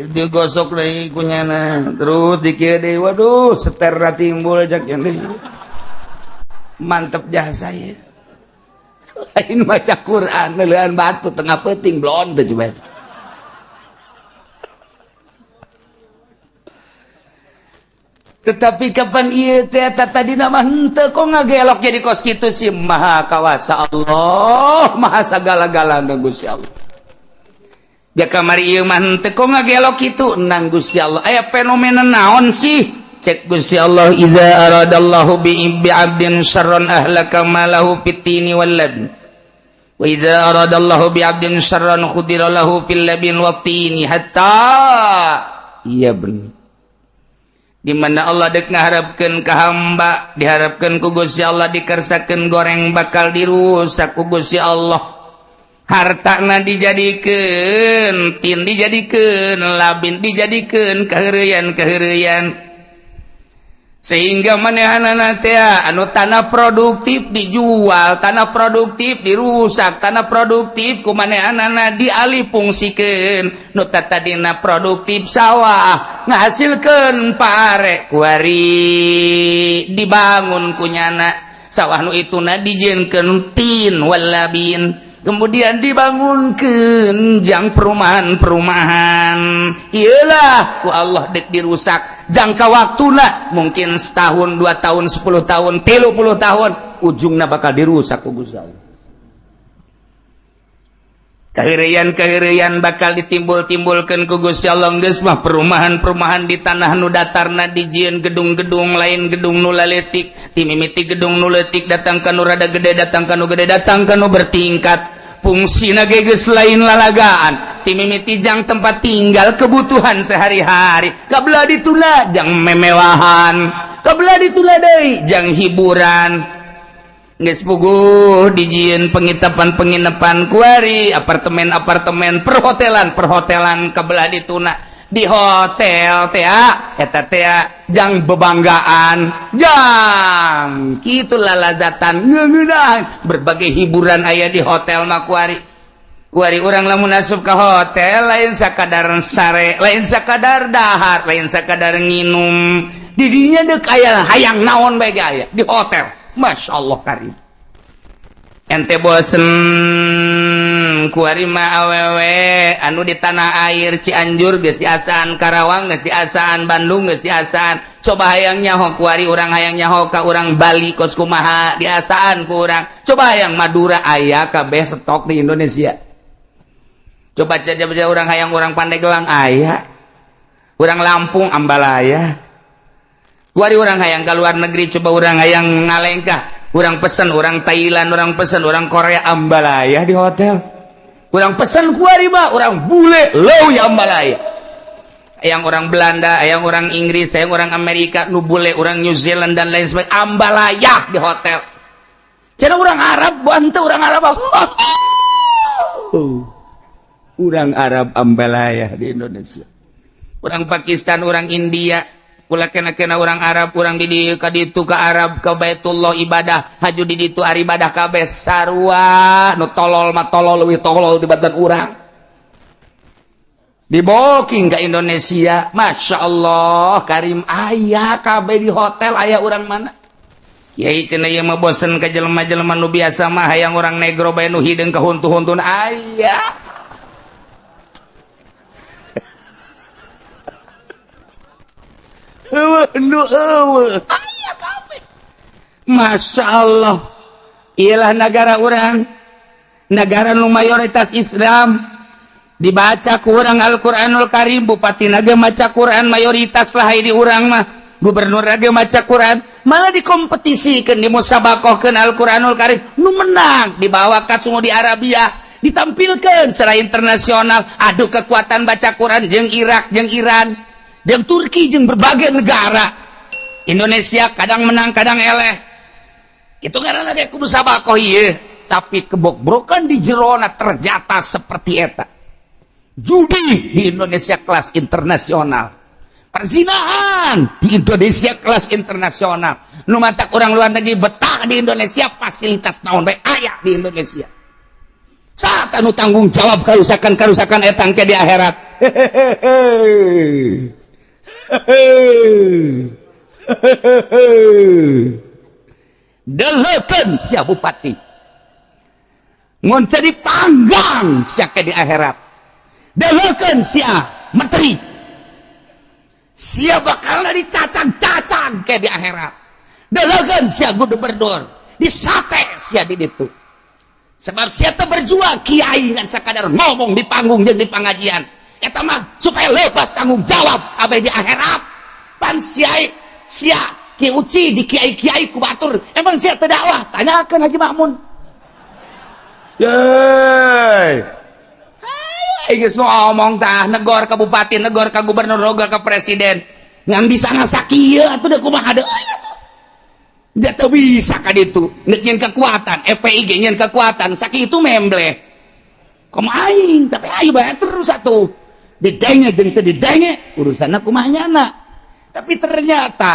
Digosok deui ku nyana, terus di kieu deui, waduh, seterna timbul, cek nyana mantep jasa ya. Lain maca Quran, neuleuan batu tengah peuting blon teh coba. Tetapi kapan ieu teh tadi nama henteu, kok ngagelok jadi kos kitu sih? Maha kawasa Allah, maha sagala-galana Gusti Allah. Ya kamari ieu mah henteu, kok ngagelok kitu nang Gusti Allah? Aya fenomena naon sih? Cek Gusti Allah, idza aradallahu bi abdin syarran ahlaka malahu fitini wal labn, wa idza aradallahu bi abdin syarran khudira lahu fil labin wat tini hatta iya bener. Di mana Allah dek ngaharapkeun ka hamba, diharapkeun ku Gusti Allah dikersakeun goreng, bakal dirusak ku Gusti Allah. Hartana dijadikeun tin, dijadikeun labin, dijadikeun kaheureyan-kaheureyan, sehingga manehanana teh anu tanah produktif dijual, tanah produktif dirusak, tanah produktif ku manehanana dialih fungsikeun. Nu tadina produktif sawah ngahasilkeun pare, kuari dibangun ku nyana. Sawah nu ituna dijieunkeun tin walabin, kemudian dibangunkeun jang perumahan-perumahan. Iyalah ku Allah dek dirusak jangka waktuna mungkin setahun, 2 tahun, 10 tahun, 30 tahun, ujungna bakal dirusak ku Gusti Allah. Kaheureyan-kaheureyan bakal ditimbul-timbulkeun ku Gusti Allah. Geus mah perumahan-perumahan di tanah nu datarna dijieun gedung-gedung, lain gedung nu laletik. Ti mimiti gedung nu leutik datang ka nu rada gede, datang ka nu gede, datang ka nu bertingkat. Fungsina ge geus lain lalagaan. Ti mimiti jang tempat tinggal, kebutuhan sehari-hari, kabelah dituna jang memewahan, kabelah dituna deui jang hiburan. Geus puguh dijieun penginapan-penginapan kuari, apartemen-apartemen, perhotelan-perhotelan. Kabelah dituna di hotel teh eta teh. Jang bebanggaan, jang kitu lalazatan, ngeuneunahan berbagai hiburan aya di hotel mah kuari. Kuari urang lamun asup ka hotel lain sakadar sare, lain sakadar dahar, lain sakadar nginum. Didinya deuk aya hayang naon bae ge aya di hotel. Masya Allah karim. Ente bosen kuari mah awewe anu di tanah air Cianjur geus diasaan, Karawang geus diasaan, Bandung geus diasaan. Coba hayang nyaho kuari urang, hayang nyaho ka urang Bali kos kumaha, diasaan ku urang. Coba hayang Madura, aya kabeh stok di Indonesia. Coba saja urang hayang urang Pandeglang, aya. Urang Lampung, ambalaya. Kuari urang hayang ke luar negeri, coba urang hayang ngalengkah, urang pesen orang Thailand, urang pesen orang Korea, ambalaya di hotel. Urang pesen kuari mah orang bule leuwih ambalaya, yang orang Belanda, yang orang Inggris, yang orang Amerika nu bule, orang New Zealand dan lain sebagainya, ambalaya di hotel. Cenah orang Arab bantu, orang Arab, oh. Orang Arab ambalaya di Indonesia, orang Pakistan, orang India. Kula kena-kena orang Arab, orang di ka ditu ka Arab, ke Baitullah ibadah haju di ditu, ari ibadah kabeh sarua. Nu tolol mah tolol, leuwih tolol tibatan urang. Diboking ke Indonesia, Masya Allah karim, aya kabeh di hotel. Aya orang mana, Kiai, cenah ieu mah bosen ka jelema-jelema nu biasa mah, hayang orang negro bae nu hideung kahuntu-huntun, aya. Nu aya kabeh. Masya Allah, ialah negara urang, negara nu mayoritas Islam, dibaca ku urang Al-Quranul Karim, bupati naga maca Quran, mayoritas lah di urang mah, gubernur naga maca Quran, malah dikompetisikan, dimusabakohkeun Al-Quranul Karim, nu menang dibawa ka Saudi Arabia, ditampilkan secara internasional, adu kekuatan baca Quran jeung Irak, jeung Iran, jeung Turki, jeung berbagai negara. Indonesia kadang menang, kadang eleh. Itu karena lagi kudu sabakoh ieu, tapi kebokbrokan di jerona ternyata seperti eta. Judi di Indonesia kelas internasional, perzinahan di Indonesia kelas internasional. Nu matak orang luar negeri betah di Indonesia, fasilitas naon bae aya di Indonesia. Saat anu tanggung jawab karusakan-karusakan etang ke di akhirat? Hehehe. Deleukeun sia bupati, mun teu dipanggang sia ke di akhirat. Deleukeun sia menteri, sia bakal dicacang-cacang ke di akhirat. Deleukeun sia gubernur, disate sia di ditu, sebab sia teu berjuang. Kiai ngan sakadar ngomong di panggung jeung di pengajian, eta mah supaya lepas tanggung jawab abe di akhirat. Pan sia sia Ki Uci di kiai-kiai ku batur, emang sia teu dakwah? Tanyakeun Haji Makmun. Yeay, ayo geus ngomong tah, negor ka bupati, negor ka gubernur, negor ka presiden, ngan bisa ngasakieu atuh deuk kumaha deui atuh. Dia teu bisa ka ditu, nek nyen kekuatan FPI ge nyen kekuatan sakitu membleh komo aing, tapi ayo bae terus atuh, didenge jeung teu didenge urusanna kumaha nyana. Tapi ternyata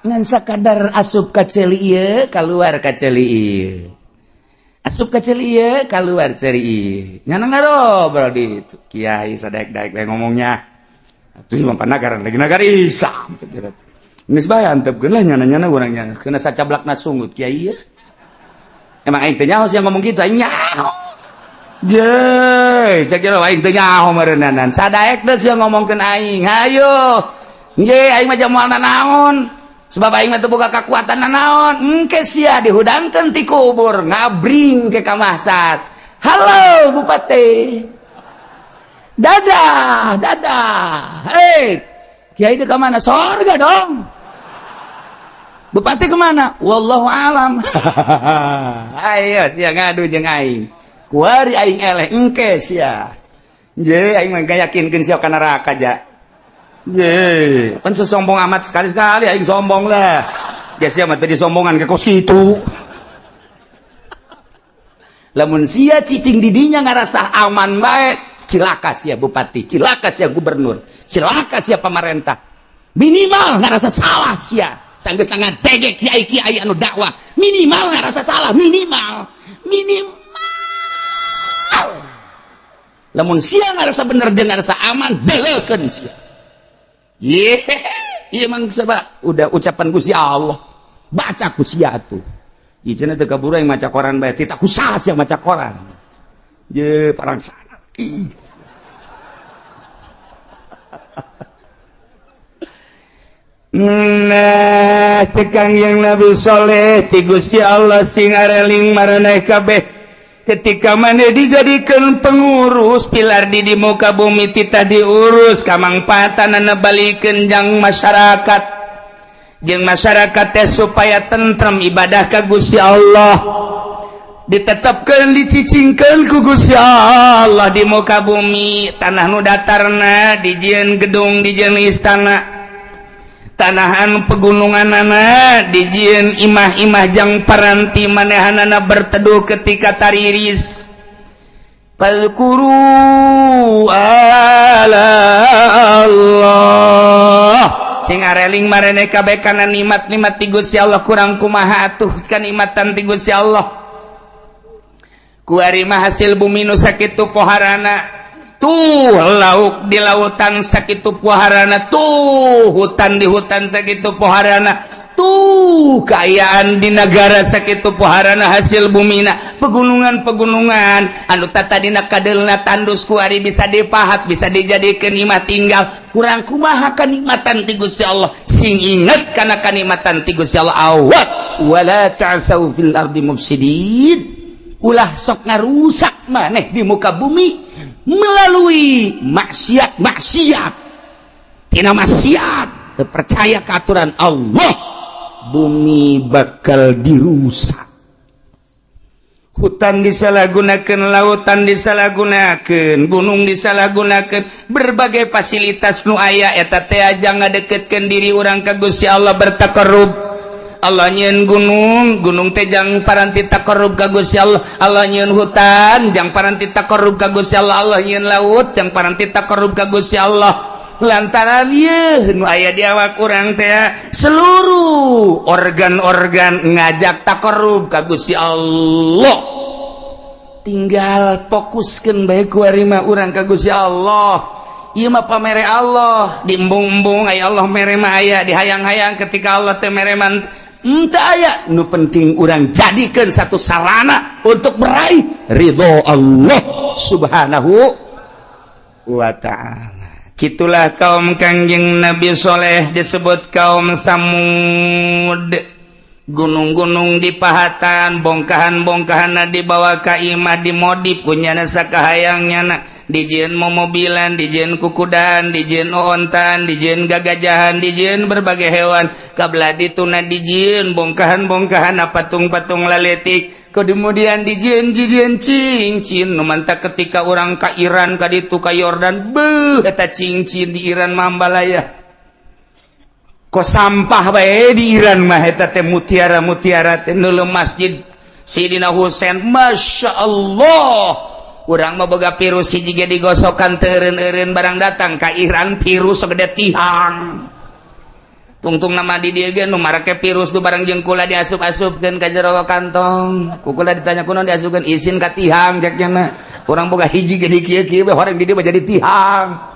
ngan sakadar asup ka ceuli ieu, keluar ka ceuli ieu, asup ka ceuli ieu, keluar ceuli ieu, nyana ngarobrol di itu kiai sadaek-daek bae ngomongnya atuh mah nagara lagi nagara Islam. Geus bae antepkeun lah nyana-nyana urang nyana kena sacablakna sungut kiai ieu. Emang aing teh nyaho sia ngomong kitu? Aing nyaho. Ye, cek jero aing teh nyaho meureunnanan. Sadaek deui sia ngomongkeun aing. Hayo. Nge, aing mah moal nanaon. Sebab aing mah teu boga kakuatan nanaon. Engke sia dihudangkeun ti kubur, ngabring ke ka mahsar. Halo bupati. Dadah, dadah. Hei, kiai ka mana? Sorga dong. Bupati kemana? Wallahu alam. Ayo sia ngadu jeung aing. Kuari aing eleh engke sia. Je aing mah yakinkeun sia ka neraka ja. Ye, kan sesombong amat, sekali-sekali aing sombong lah. Ya sia mah teu disombongan ke kos kitu. Lamun sia cicing didinya ngarasa aman bae, cilaka sia bupati, cilaka sia gubernur, cilaka sia pemerintah. Minimal ngerasa salah sia. Sanggeus ngadege kiai-kiai anu dakwah, minimal ngerasa salah, minimal. Minimal. Lamun sia ngerasa bener jeung ngerasa aman, deleukeun sia. Ye, iya emang sebab udah ucapan Gusti Allah. Baca ku sia tuh. Ieu cenah teu kaburu yang maca koran bae, tita ku saha sia maca koran. Ye, parang sana. Nah, cekang yang Nabi Soleh ti Gusti Allah sing areling maraneh kabeh ketika mana dijadikan pengurus pilar di muka bumi tita diurus kamangpaatan balikeun jang masyarakat, jeung masyarakat teh supaya tentrem ibadah ka Gusti Allah, ditetapkan, dicicingkan ku Gusti Allah di muka bumi. Tanah nu datarna dijieun gedung, dijieun istana. Tanahan pegununganana dijieun imah-imah jang paranti manehanana berteduh ketika tariris. Fadzkuru ala Allah, sing areling marene kabeh kana nikmat-nikmat ti Gusti Allah. Kurang kumaha atuh kanikmatan ti Gusti Allah? Kuari mah hasil bumi nu sakitu poharana tuh, lauk di lautan sakitu poharana tuh, hutan di hutan sakitu poharana tuh, keayaan di negara sakitu poharana, hasil bumina, pegunungan-pegunungan anu tadina kadelna tandus kuari bisa dipahat, bisa dijadikan imah tinggal. Kurang kumaha kanikmatan ti Gusti Allah? Sing inget kana kanikmatan ti Gusti Allah. Awas, wala ta'sau fil ardi mufsidin, ulah sok ngarusak maneh di muka bumi melalui maksiat. Maksiat tina maksiat, percaya ke aturan Allah, bumi bakal dirusak. Hutan disalahgunakan, lautan disalahgunakan, gunung disalahgunakan, berbagai fasilitas nu aya eta teh aja ngadeketkeun diri urang ka Gusti Allah, bertakarrub. Allah nyieun gunung, gunung teh jang paranti takarrub ka Gusti Allah. Allah nyieun hutan jang paranti takarrub ka Gusti Allah. Allah nyieun laut jang paranti takarrub ka Gusti Allah, lantaran ieu nu aya di awak urang teh seluruh organ-organ ngajak takarrub ka Gusti Allah. Tinggal fokuskeun bae kuari mah urang ka Gusti Allah. Ieu mah pamere Allah, diembung-embung aya Allah mere mah aya, dihayang-hayang ketika Allah teh mere mah henteu aya. Nu penting urang jadikan satu sarana untuk meraih ridho Allah Subhanahu wa Ta'ala. Gitulah kaum Kangjeng Nabi Soleh disebut kaum Samud. Gunung-gunung dipahatan, bongkahan-bongkahan dibawa ka imah, dimodif kunyana sakahayangnya, dijieun momobilan, dijieun kukudaan, dijieun ontaan, dijieun gagajahan, dijieun berbagai hewan. Kabla dituna dijieun bongkahan-bongkahan patung-patung laletik, kemudian dijieun jieun cincin nu mantak ketika orang ka Iran, ka ditu, ka Yordan, beuh, eta cincin di Iran mambalaya kok sampah bae. Di Iran mah eta teh mutiara-mutiara teh. Neuleuh Masjid Sidina Husain, Masya Allah. Urang mah boga virus hiji ge digosokan teu eureun-eureun, barang datang ka Iran virus segede tihang. Tungtung nama di dieu ge nu marake virus du barang jeung kula diasup-asupkeun ka jero kantong. Ku kula ditanya, "Kunaon diasupkeun?" "Isin ka tihang," cek nya. Urang boga hiji ge di kieu-kieu we, horeng di dieu mah jadi tihang.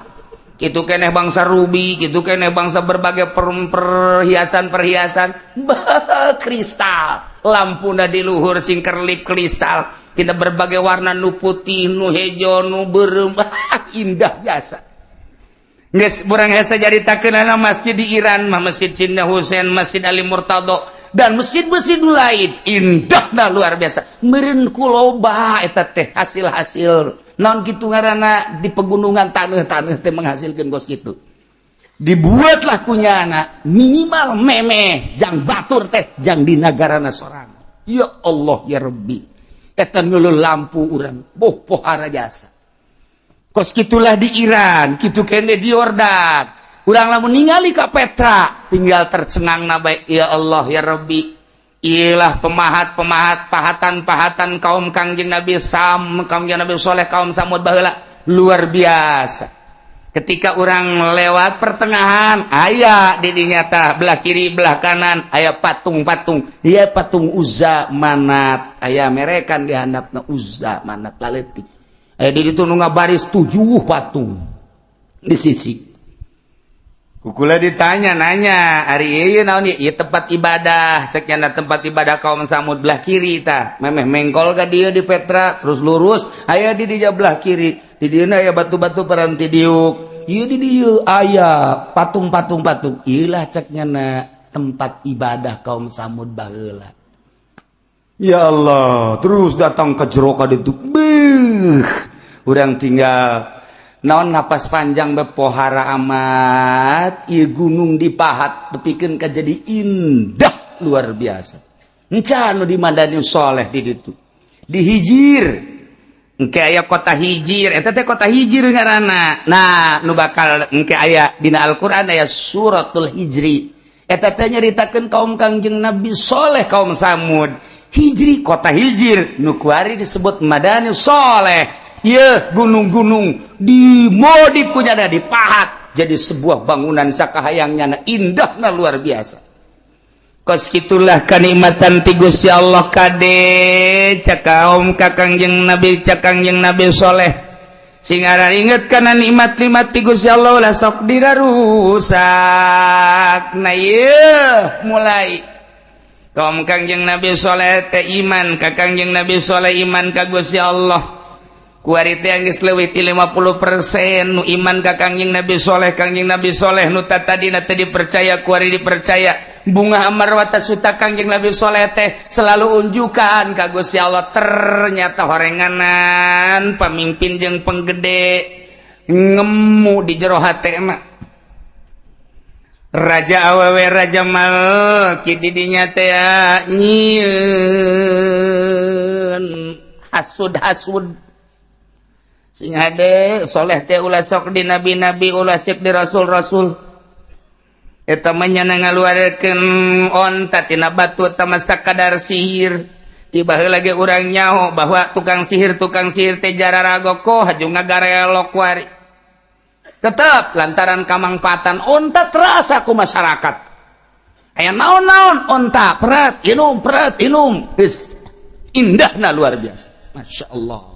Kitu keneh bangsa ruby, kitu keneh bangsa berbagai perhiasan-perhiasan, bah, kristal. Lampuna di luhur sing kerlip kristal. Tina berbagai warna, nu putih, nu hejo, nu beureum, indah jasa. Geus urang hese caritakeunana masjid di Iran mah, Masjid Sidina Husain, Masjid Ali Murtado, dan masjid-masjid lain indahna luar biasa. Meureun ku loba eta teh hasil-hasil naon kitu ngaranna di pegunungan, taneuh-taneuh teh menghasilkeun kos kitu. Dibuatlah kunyana minimal memeh jang batur teh jang di nagarana sorang. Ya Allah ya Rabbi, eta ngeuleuh lampu urang boh pohara jasa. Kos kitulah di Iran, kitu kene di Yordan. Urang lamun ningali ka Petra tinggal tercengang na bae. Ya Allah ya Rabbi, ilah pemahat-pemahat, pahatan-pahatan kaum Kangjeng Nabi Sam, kaum Nabi Soleh, kaum Samud baheula luar biasa. Ketika orang lewat pertengahan, aya di dinyata belah kiri, belah kanan aya patung-patung. Dia patung Uzza, Manat, aya merekan di handapna Uzza, Manat laletik. Aya di ditu nu ngabaris tujuh patung di sisi. Kukula ditanya nanya, "Ari ieu naon ieu?" "Ieu tempat ibadah," cek nyana, tempat ibadah kaum Samud. Belah kiri tah memeh mengkol ka dieu di Petra, terus lurus aya di dinya belah kiri. Di dieu aya batu-batu paranti diuk. Ieu di dieu aya patung-patung patung. "Ieu lah," cek nyana, "tempat ibadah kaum Samud baheula." Ya Allah, terus datang ke jero ka ditu. Beuh, urang tinggal naon, napas panjang, bepohara amat. Ieu gunung dipahat tepikeun ka jadi indah luar biasa. Encan nu di Madani Soleh di ditu. Di Hijir. Engke aya kota Hijir, eta teh kota Hijir ngaranna. Nah, nu bakal engke aya dina Al-Qur'an, aya suratul Hijri. Eta teh nyaritakeun kaum Kangjeng Nabi Soleh, kaum Samud. Hijri, kota Hijir nu kuari disebut Madani Soleh. Ye, gunung-gunung dimodif punya ada dipahat jadi sebuah bangunan sakahayangnya, indahna luar biasa. Kos gitulah kanikmatan ti Gusti Allah. Kade cak kaum ka Kangjeng Nabi, cak Kangjeng Nabi Soleh, sing inget kana nikmat-nikmat ti Gusti Allah, ulah sok dirarusak. Nah, ieu mulai kaum Kangjeng Nabi Soleh teh iman ka Kangjeng Nabi Soleh, iman ka Gusti Allah. Kuari teh geus leuwih ti 50% nu iman ka Kangjeng Nabi Soleh. Kangjeng Nabi Soleh nu tadina teu dipercaya, kuari dipercaya. Bunga amarwata suta Kangjeng Nabi Soleh teh selalu unjukan ka Gusti Allah. Ternyata horenganan pamimpin jeung penggede ngemu di jero hate mah. Raja awewe, raja malki didinya teh nyieun hasud-hasud. Sing hade, soleh teh ulah sok di nabi-nabi, ulah sok di rasul-rasul. Eta mah nyana ngaluarkeun onta tina batu, eta mah sakadar sihir. Tiba lagi urang nyaho bahwa tukang sihir teh jararago haju ngagarelok kuari. Tetep lantaran kamangpaatan onta terasa ku masyarakat. Aya naon-naon, onta peret inum, peret inum. Geus indahna luar biasa, Masya Allah.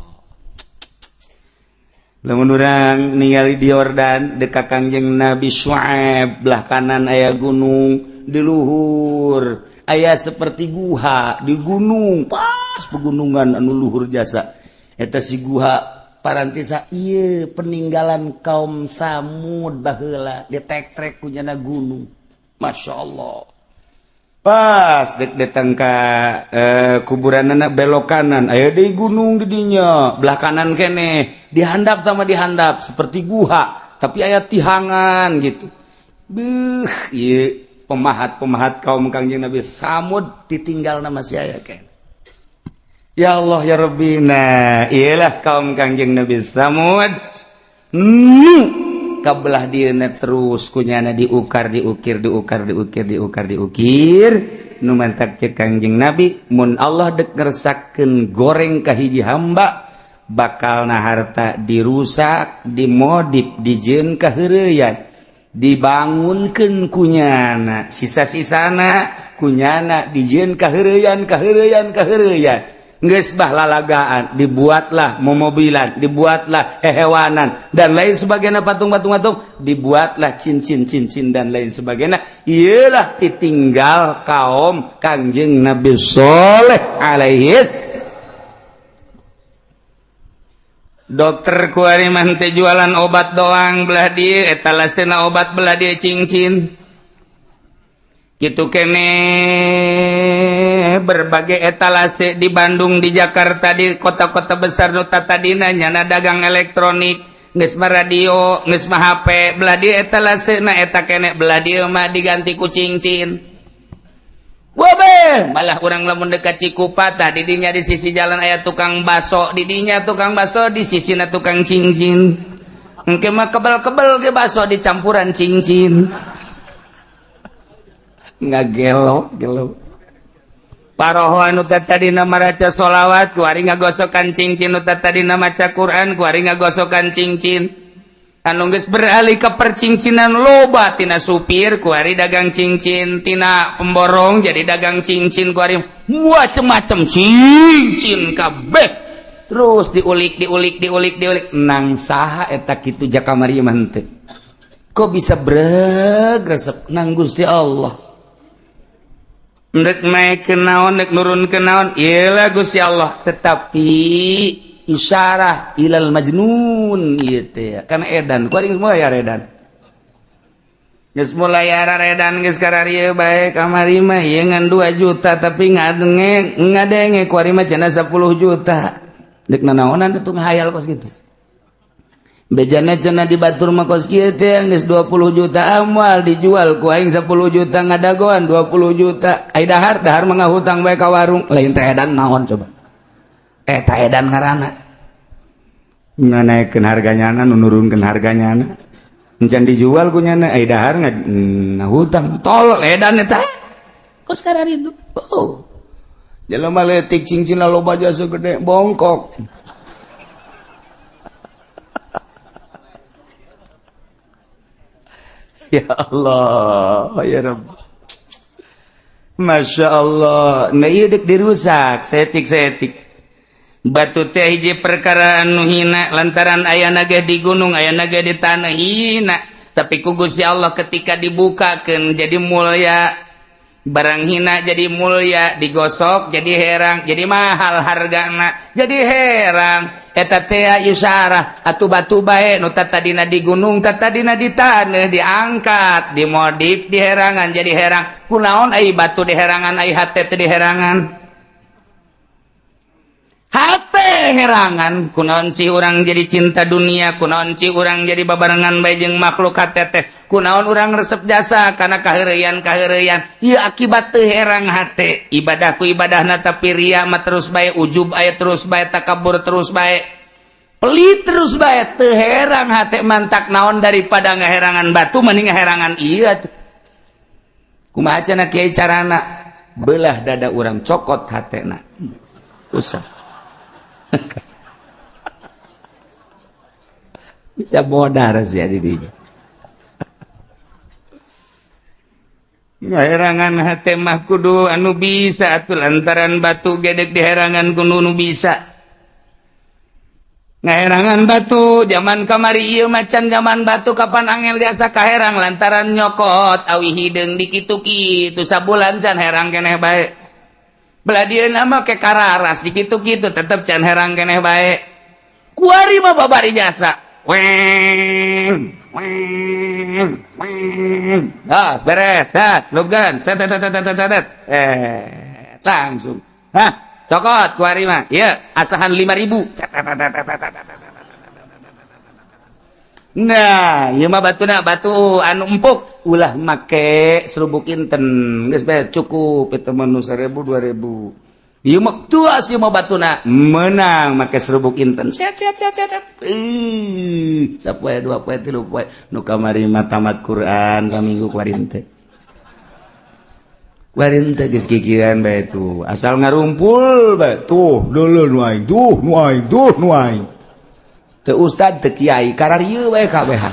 Lamun urang ningali di Yordan dekat Kangjeng Nabi Syuaib, belah kanan aya gunung, di luhur aya seperti guha di gunung, pas pegunungan anu luhur jasa. Eta si guha parantisa ieu peninggalan kaum Samud baheula, ditek-trek ku nyana gunung. Masya Allah. Pas dek datang ka kuburan anak, belok kanan aya di gunung di dinya, belah kanan kene dihandap sama dihandap seperti guha, tapi aya tihangan gitu. Beuh, ieu pemahat-pemahat kaum Kangjeng Nabi Samud ditinggal nama si aya kene. Ya Allah ya Rabbi. Nah, iyalah kaum Kangjeng Nabi Samud nu kabelah dieuna terus kunyana diukar, diukir, diukar, diukir, diukar, diukir. Nu mantak cek Kangjeng Nabi, mun Allah dek ngersakeun goreng ka hiji hamba, bakal na harta dirusak, dimodif, dijieun kaheureyan, dibangunkeun kunyana, sisa-sisana kunyana dijieun kaheureyan, kaheureyan, kaheureyan. Geus bah lalagaan, dibuatlah momobilan, dibuatlah hehewanan dan lain sebagainya, patung-patung patung, dibuatlah cincin-cincin dan lain sebagainya. Iyalah ditinggal kaum Kangjeng Nabi Soleh alaihis. Dokter kuari mah teh jualan obat doang, belah dieu etalasena obat, belah dieu cincin gitu kene. Berbagai etalase di Bandung, di Jakarta, di kota-kota besar nu tadina nyana dagang elektronik, geus mah radio, geus mah HP, belah dieu etalase na eta kene, belah dieu mah diganti ku cincin. Wabe, malah urang lamun dekat Cikupa tah didinya di sisi jalan aya tukang baso, didinya tukang baso, di sisina tukang cincin. Engke mah kebel-kebel ge baso dicampuran cincin. Ngagelo gelo. Paroho anu tadina maraca sholawat kuari ngagosokan cincin, nu tadina maca Quran kuari ngagosokan cincin. Anu geus beralih ke percincinan loba, tina supir kuari dagang cincin, tina pemborong jadi dagang cincin kuari, macem-macem cincin kabeh. Terus diulik, diulik, diulik, diulik, nang saha eta kitu jakamari mah henteu. Kok bisa breg resep nang Gusti Allah? Ndek naik ke naon, ndek nurun ke naon, iyalah Gusti Allah. Tetapi isyarah ilal majnun ieu teh karena edan kuari geus mulai edan, geus mulai edan, geus kararieu bae. Kamari mah ieu ngan 2 juta, tapi ngadenge ngadenge kuari mah cenah 10 juta. Dek nanaonan atuh ngahayal kos kitu? Bejana cenah di batur mah kos kieu teh geus 20 juta, amal dijual ku aing 10 juta, ngadagoan 20 juta. Ai dahar dahar mah ngahutang bae ka warung. Lain teh edan naon coba? Eta edan ngaranna. Nganaikeun harganya, nu nurunkeun harganya, encan dijual ku nyana, ai dahar ngahutang. Tolol, edan eta kos kararitu. Oh, jelema leutik cincinna loba, jasa gede bongkok. Ya Allah, ya Rabb. Masya Allah. Nah, iya dek dirusak setik-setik. Batu teh hiji perkara anu hina, lantaran aya naga di gunung, aya naga di tanah, hina. Tapi ku Gusti Allah ketika dibukakan jadi mulia. Barang hina jadi mulia, digosok jadi herang, jadi mahal hargana, jadi herang. Eta teh isyarah atuh batu bae nu tadina di gunung, tadina di taneuh, diangkat, dimodif, diherangan jadi herang. Kunaon ai batu diherangan, ai hate teh diherangan? Hate herangan. Kunaon sih urang jadi cinta dunia? Kunaon sih urang jadi babarengan bae jeung makhluk hate teh? Kunaon urang resep jasa karena kaheureyan kaheureyan? Ieu akibat teu herang hate. Ibadahku ibadahna, tapi ria mah terus bae, ujub aya terus bae, takabur terus bae, pelit terus bae, teu herang hate. Mantak naon, daripada ngaherangan batu mending ngaherangan ieu atuh. Kumaha cenah kiai carana? Belah dada urang, cokot hatena, usah bisa modar sih di dinya. Ngaherangan hate mah kudu anu bisa atuh, lantaran batu gedek diherangan kudu nu bisa ngaherangan batu. Zaman kamari ieu macan zaman batu kapan angel biasa kaherang, lantaran nyokot awi hideung dikitu-kitu sabulan can herang keneh bae. Belah dieu mah ke kararas dikitu-kitu tetep can herang keneh bae. Kuari mah babari jasa weng weng weng, ah beres, dah lugan set set set set set, langsung hah cokot. Kuari mah ieu asahan 5000. Nah, ieu mah batuna batu anu empuk, ulah make serubuk inten, geus bae cukup eta mah nu 1000 2000. Ieu mah tua sih mah batuna menang make serubuk inten, set set set set. Ih, sapoe dua poe tilu poe, nu kamari mah tamat Quran saminggu, kuari teh, kuari teh geus kikieuan bae tuh, asal ngarumpul bae tuh, dulu nu aing tuh, nu aing tuh, nu aing teu ustad teu kiai, kararieu bae kabehan.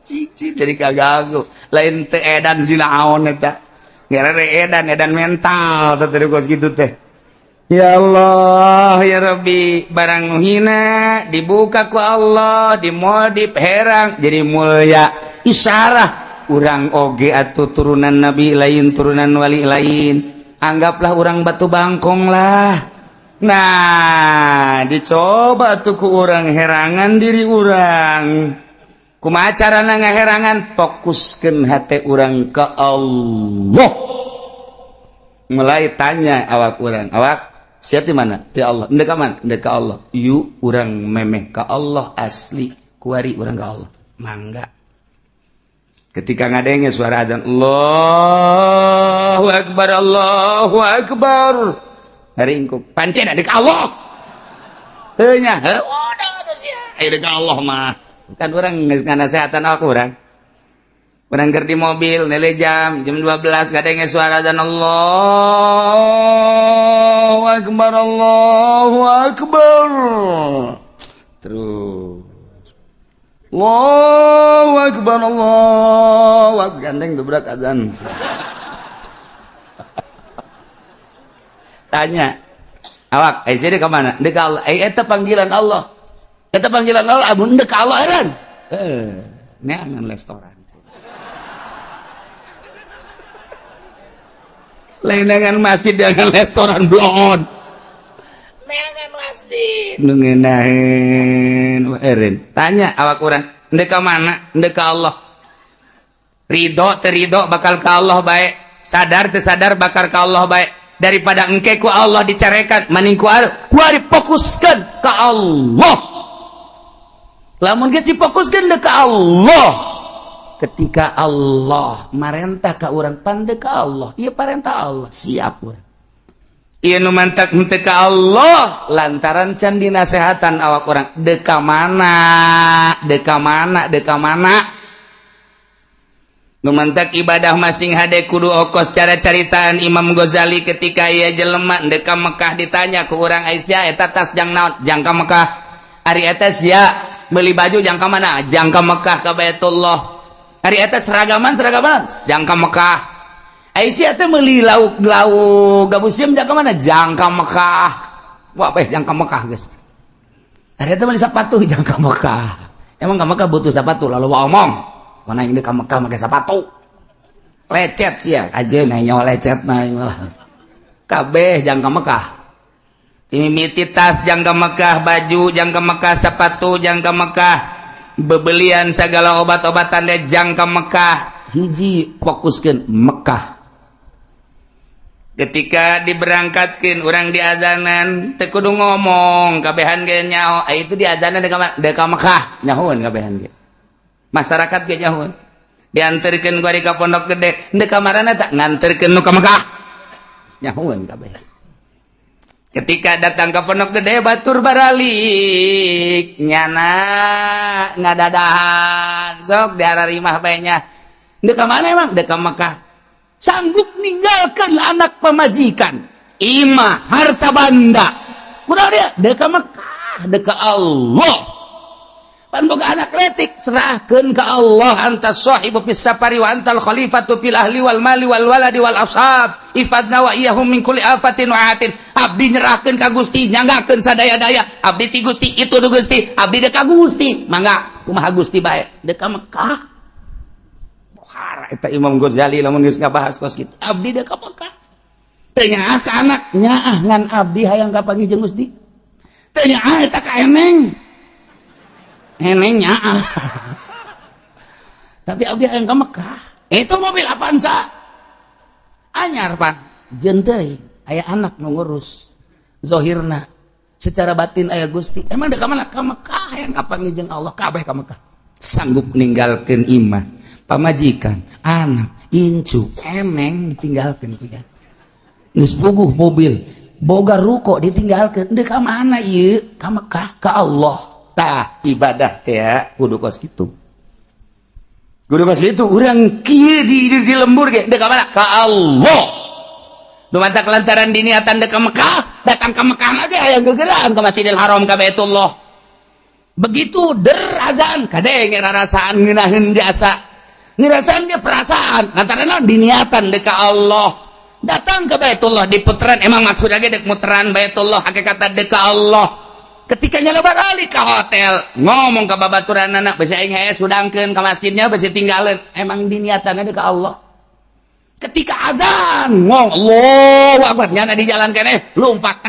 Cicit jadi kaganggu, lain teu edan sinaon eta ngarana edan, edan mental teh teh kos kitu teh. Ya Allah ya Rabbi, barang nu hina dibuka ku Allah, dimodif herang jadi mulia. Isyarah urang oge atuh turunan nabi lain, turunan wali lain, anggaplah urang batu bangkong lah. Nah, dicoba tuh ku urang herangan diri urang. Kumaha carana ngaherangan? Fokuskeun hate urang ke Allah. Mulai tanya awak urang, awak siap di mana? Di Allah. Ndek ka mana? Ndek ka Allah. Yuk urang memeh ka Allah asli, kuari urang ka Allah. Mangga. Ketika ngadenge suara azan Allahu Akbar, Allahu Akbar, haringkuk pancen dek Allah. Heuh nya, heuh udah atuh sia. Ayo dek Allah mah. Kan orang nganasehatan aku orang. Urang keur di mobil nele jam jam 12, kadenge suara azan, Allahu akbar, Allahu akbar, terus Allahu akbar, Allahu akbar, gandeng gebrak azan. Tanya awak, eh sini ke mana? Dek Allah. Eh, eta panggilan Allah, eta panggilan Allah. Amun dek Allah kan, eh neangan restoran lain, dengan masjid, dengan restoran blon, neangan masjid nu ngeunaheun eureun. Tanya awak urang, ndek ka mana? Ndek ka Allah. Ridho teu ridho bakal ka Allah bae, sadar teu sadar bakal ka Allah bae. Daripada engke ku Allah dicarekan, maning ku ari fokuskeun ka Allah. Lamun geus difokuskeun ka Allah, ketika Allah marentah ka urang, pande ka Allah, ieu parentah Allah, siap urang. Ieu nu mantak henteu ka Allah lantaran can dinasehatan awak urang, deka mana, deka mana, deka mana. Nu mantak ibadah masing hade kudu okos cara caritaan Imam Ghazali ketika ia jelema deka Mekah, ditanya ku urang, "Aisyah, eta tas jang naon?" "Jang ka Mekah." "Ari eta sia beli baju jang ka mana?" "Jang ka Mekah, ka Baitullah." "Ari eta seragaman, seragaman?" "Jang ka Mekah." "Aisyah teh meuli lauk lauk gabusiem jang ka mana?" "Jang ka Mekah." Wah, bae jang ka Mekah geus. "Ari eta meuli sepatu jang ka Mekah." Emang ka Mekah butuh sepatu? Lalu omong mana yang ka Mekah make sepatu lecet sia aja, nanya lecet nah kabeh jang ka Mekah. Mimiti tas jang ka Mekah, baju jang ka Mekah, sepatu jang ka Mekah, bebelian segala obat-obatan deh jang ka Mekah. Hiji, fokuskeun Mekah. Ketika diberangkatkan orang di azanan teu kudu ngomong, kabehan ge nyaho itu di azanan deka Mekah, nyahoan kabehan ge, masyarakat ge nyahoan. Diantarkeun gua di ka Pondok Gede, ndek kamarana tak nganterkeun nu ka Mekah, nyahoan kabeh. Ketika datang ke Pondok Gede, batur baralik nyana ngadadahan sok di arah rimah bae nya, ndek ka mana emang? Dek ka Mekah. Sanggup ninggalkan anak, pamajikan, imah, harta banda, kurang dia dek ka Mekah, dek ka Allah. Pan boga anak letik, serahkeun ka Allah. Anta sahibu fis safari wa antal khalifatu fil ahli wal mali wal waladi wal ashab, ifadna wa iyyahum min kulli afatin wa atin. Abdi nyerahkeun ka Gusti, nyanggakeun sadaya-daya abdi ti Gusti, itu du Gusti, abdi dek ka Gusti, mangga kumaha Gusti bae, dek ka Mekah. Pohara eta Imam Ghazali lamun geus ngabahas kos kitu. Abdi dek ka Mekah, teu nyaah ka anak, nyaah ngan abdi hayang kapanggih jeung Gusti. Teu nyaah eta ka eneng, eneng nyaah, tapi abdi hayang ka Mekah. Itu mobil Avanza anyar pan jeung teuing aya anak nu ngurus, zohirna, secara batin aya Gusti. Emang dek ka mana? Ka Mekah, hayang kapanggih jeung Allah. Kabeh ka Mekah, sanggup ninggalkeun imah, pamajikan, anak, incu, eneng ditinggalkeun ku geus puguh mobil, boga ruko ditinggalkeun, dek ka mana ieu? Ka Mekah, ka Allah. Tah, ibadah teh kudu kos kitu, kudu kos kitu. Urang kieu di lembur ge dek ka mana? Ka Allah. Nu mantak lantaran diniatan dek ka Mekah, datang ka Mekah ge aya gegeran ka Masjidil Haram, ka Baitullah. Begitu der azan, kadenge rarasaan ngeunaheun jasa, ngerasaan ge perasaan lantaran naon? Diniatan dek ka Allah. Datang ke Baitullah di puteran, emang maksudnya ge dek muteran Baitullah, hakikatna dek ka Allah. Ketika nyala balik ke hotel, ngomong ke babaturan anak, "Besi aing hese sudangkeun ke masjidnya, besi tinggalin." Emang diniatan ke Allah. Ketika azan ngomong Allahu akbar, nyana di jalan keneh lompat,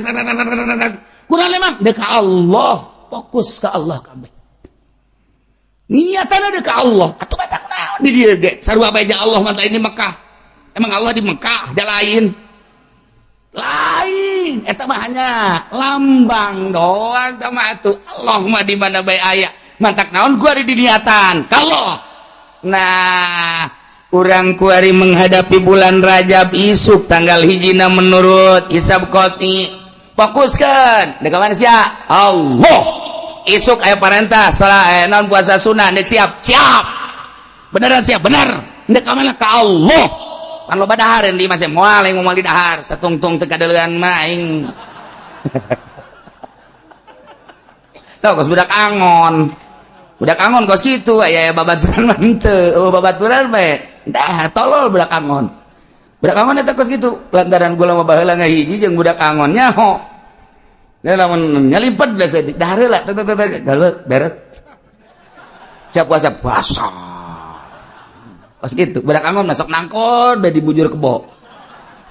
kurang memang dek Allah, fokus ke Allah kabeh, niatan dek Allah. Atuh batak naon di dieu ge sarua bae Allah mah. Ini Mekah, emang Allah di Mekah da lain lain, eta mah hanya lambang doang mah atuh. Allah mah di mana bae aya. Mantak naon gua di diniatan kalau. Nah, urang kuari menghadapi bulan Rajab isuk tanggal hijina menurut hisab qoti, fokuskan dek mana sia? Allah. Isuk aya parentah salat, non puasa sunnah, dek siap siap. Beneran sia bener. Ndek ka mana ka Allah. Pan loba dahareun di imah moal aing moal di dahar, satungtung teu kadeulean mah aing. Tau kos budak angon. Budak angon kos kitu aya babaturan mah henteu. Oh babaturan bae. Dah tolol budak angon. Budak angon eta kos kitu lantaran gula mah baheula ngahiji jeung budak angon nyaho. Da lamun nyalimpet da saeutik dahar heula tek tek tek galut beret. Siap puasa puasa. Kos kitu budak angon masuk nangkon bae dibujur kebo.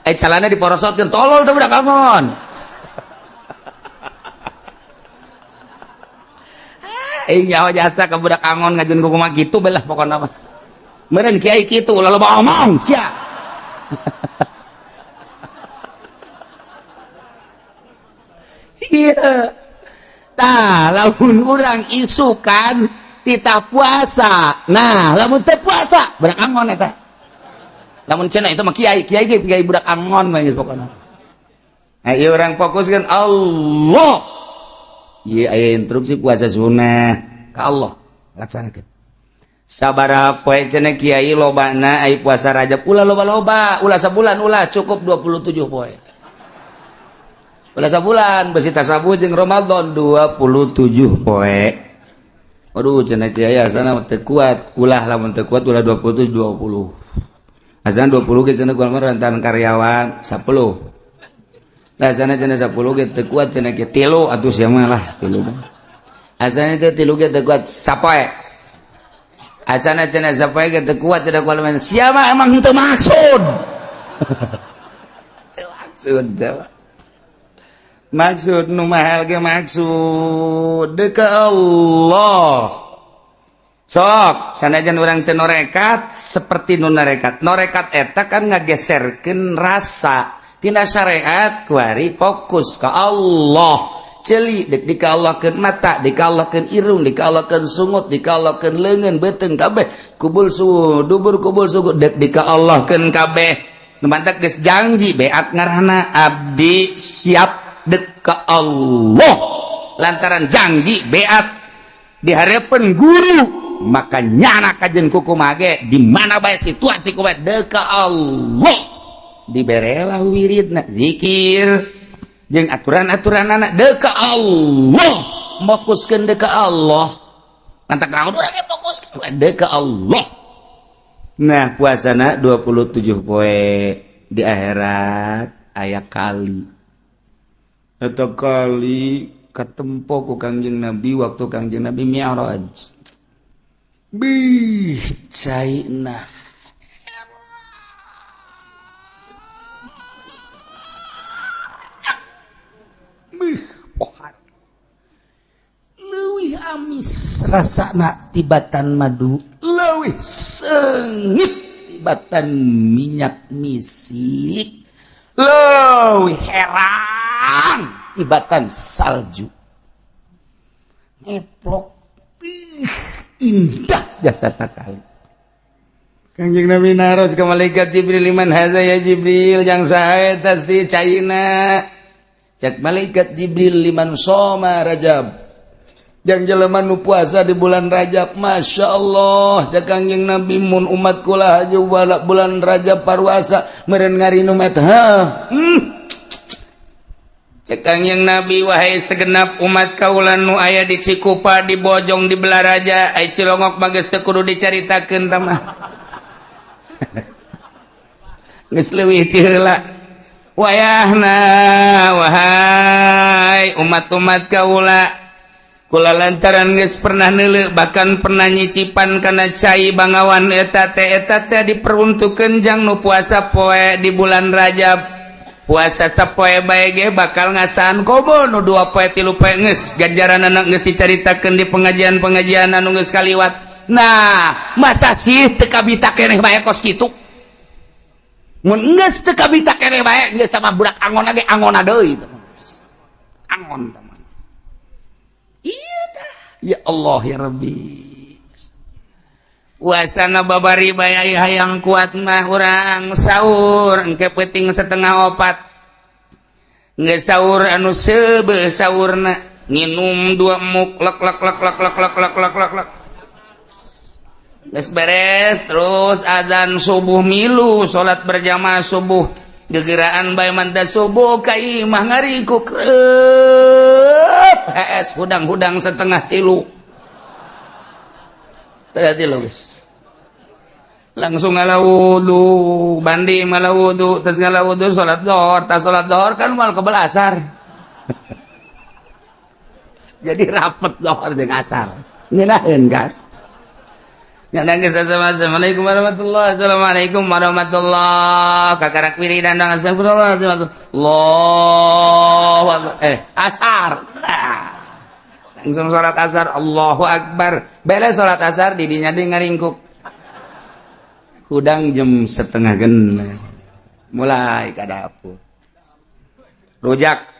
Eh calana diporosotkeun tolol teh budak angon. Aing nyawa jasa ke budak angon ngajun ku kumaha kitu belah pokona mah. Meureun kiai kitu ulah loba omong sia. Iya. Tah lamun urang isukan titah puasa. Nah, lamun teu puasa budak angon eta. Lamun cenah itu mah kiai, kiai ge kiai budak angon mah geus pokona. Nah, ieu urang fokuskeun Allah. Ieu aya instruksi puasa sunnah ka Allah laksanakeun. Sabaraha poe cenah kiai lobana ai puasa Rajab ulah loba-loba, ulah sabulan ulah cukup 27 poe. Ulah sabulan besi tasabuh jeung Ramadan 27 poe. Aduh cenah kiai asana teu kuat, ulah lamun teu kuat ulah 27 20. Asana 20 ge cenah kumaha rentan karyawan 10. Nah, asana cenah 10 ge teu kuat cenah kieu 3 atuh sia mah lah 3. Asana teh 3 ge teu kuat sapoe. Asana cenah sapoe ge teu kuat cenah kuat sia mah emang henteu maksud. Teu maksud teh. Maksud nu mahal ge maksud deuk ka Allah. Sok sanajan urang teu norekat seperti nu norekat. Norekat eta kan ngageserkeun rasa tina syariat kuari fokus ka Allah. Ceuli deuk dikallahkeun mata, dikallahkeun irung, dikallahkeun sungut, dikallahkeun leungeun, beuteung kabeh, kubul suhu, dubur kubul suhu deuk dikallahkeun kabeh. Nu mantak geus janji beat ngaranna abdi siap dek ka Allah. Lantaran janji beat di hareupeun guru, maka nyana kajen kukumaha ge di mana bae situasi kumaha dek ka Allah. Diberelah wiridna zikir jeung aturan-aturan anak dek ka Allah, fokuskeun dek ka Allah. Mantak naon urang ge fokuskeun dek ka Allah. Nah, puasana 27 poe di akhirat aya kali. Atau kali katempo ku Kangjeng Nabi waktu Kangjeng Nabi Mi'raj. Bih caina. Bih pohar. Leuwih amis rasana tibatan madu, leuwih seungit tibatan minyak misik, leuwih herang tibatan salju. Ngeplok indah jasa kali. Kangjeng Nabi naros ka malaikat Jibril, liman hadza ya Jibril, jang saha eta si caina? Cek malaikat Jibril, liman soma Rajab, jang jelema nu puasa di bulan Rajab. Masya Allah, cek Kangjeng Nabi, mun umat kula haju bulan Rajab paruasa meureun ngarinum eta. Cek Kangjeng Nabi, wahai segenap umat kaula nu aya di Cikupa, di Bojong, di Belaraja, ai Cilongok mah geus teu kudu dicaritakeun tah mah. Geus leuwih ti heula. Wayahna wahai umat-umat kaula, kula lantaran geus pernah neuleuh bahkan pernah nyicipan kana cai bangawan eta teh, eta teh diperuntukkeun jang nu puasa poe di bulan Rajab. Puasa sapoe bae ge bakal ngasaan komo nu 2 poe 3 poe geus ganjaranana geus dicaritakeun di pengajian-pengajian anu geus kaliwat. Nah, masa sih teu kabita keneh bae kos kitu? Mun geus teu kabita keneh bae geus sama budak angon ge angona deui teh. Angon teh. Iya tah. Ya Allah ya Rabbi. Wasana babari bae hayang kuat mah urang sahur engke peuting 3:30. Geus sahur anu seubeuh sahurna, nginum 2 muk lek lek lek lek lek lek lek lek lek lek. Geus beres terus azan subuh milu salat berjamaah subuh gegeraan bae manta subuh ka imah ngarikuk reup hees hudang-hudang 2:30 teh tilu geus langsung ngala wudu bandi ngala wudu terus ngala wudu salat zuhur tas salat zuhur kan moal kebel asar jadi rapet zuhur jeung asar ngeunaheun kan. Assalamualaikum warahmatullahi Assalamualaikum warahmatullahi kakarak wiridan dong astagfirullah Allahu akbar asar langsung salat asar Allahu akbar beres salat asar didinya deui ngaringkuk hudang jam 5:30 mulai ka dapur rujak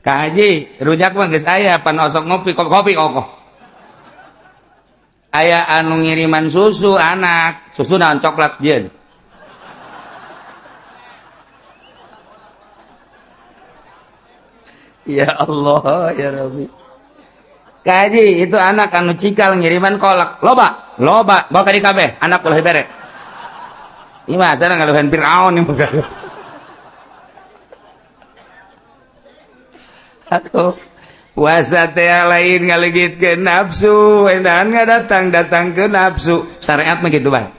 Kak Haji, rujak mah geus aya pan osok ngopi kopi kokoh. Aya anu ngiriman susu anak, susu naon coklat jieun. Ya Allah, ya Rabbi. Kak Haji, itu anak anu cikal ngiriman kolak. Loba, loba, bawa ka di kabeh, anak ulah bere. Ieu mah asana ngaluhan Firaun ieu mah. Aduh, puasa teh lain ngalegit ke nafsu, endahan nggak datang datang ke nafsu. Syariat mah gitu baik.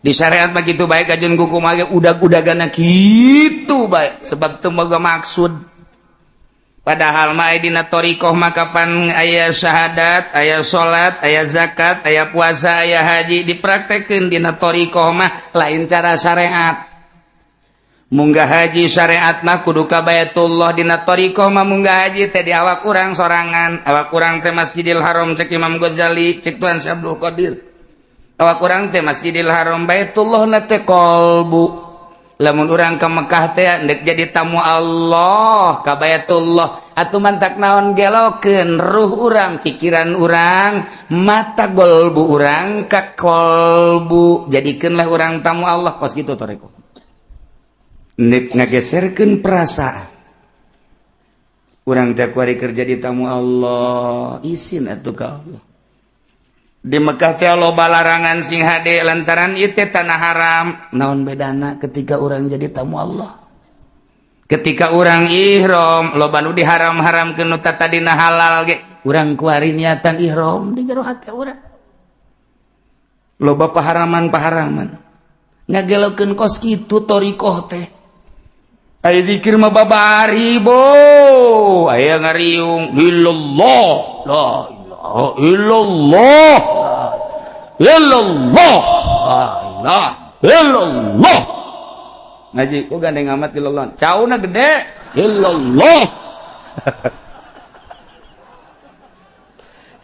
Di syariat mah gitu baik kajian kuku mah udag-udagana gitu baik. Sebab teu boga maksud. Padahal mah dina thariqah mah kapan aya syahadat, aya salat, aya zakat, aya puasa, aya haji dipraktekeun dina thariqah mah lain cara syariat. Munggah haji syariat mah kudu ka Baitullah dina thariqah mah munggah haji teh di awak urang sorangan, awak urang teh Masjidil Haram cek Imam Ghazali, cek Tuan Syekh Abdul Qadir. Awak urang teh Masjidil Haram Baitullah na teh qalbu. Lamun urang ka Mekah teh ndek jadi tamu Allah ka Baitullah atuh mantak naon gelokeun ruh urang, pikiran urang, mata golbu urang ka qalbu. Jadikeunlah urang tamu Allah kos kitu thariqah. Nek ngageserkeun perasaan urang teh kuari kerja di tamu Allah isin atuh ka Allah di Mekah teh loba larangan sing hade lantaran ieu teh tanah haram naon bedana ketika urang jadi tamu Allah ketika urang ihram loba nu diharam-haramkeun nu tadina halal ge urang kuari niatan ihram di jero hate urang loba paharaman-paharaman ngagelokeun kos kitu thariqah teh. Aya zikir mah babari bo, aya ngariung illallah, la ilaha illallah, illallah, la ilaha illallah. Ngaji kok gandeng amat illallah, cauna gede illallah.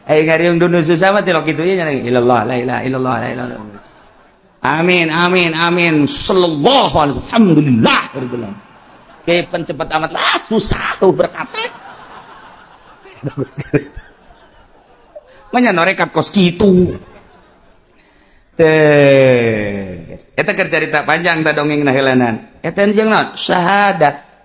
Aya ngariung dunu susah mah tilok kitu nya illallah, la ilaha illallah, la ilaha illallah. Amin amin amin sallallahu alaihi wasallam alhamdulillah rabbil alamin. Kayak pencepat amat lah susah tuh berkata. Manya norekat kos kitu. Teh, eta keur carita panjang ta dongeng na helanan. Eta jeung naon? Syahadat.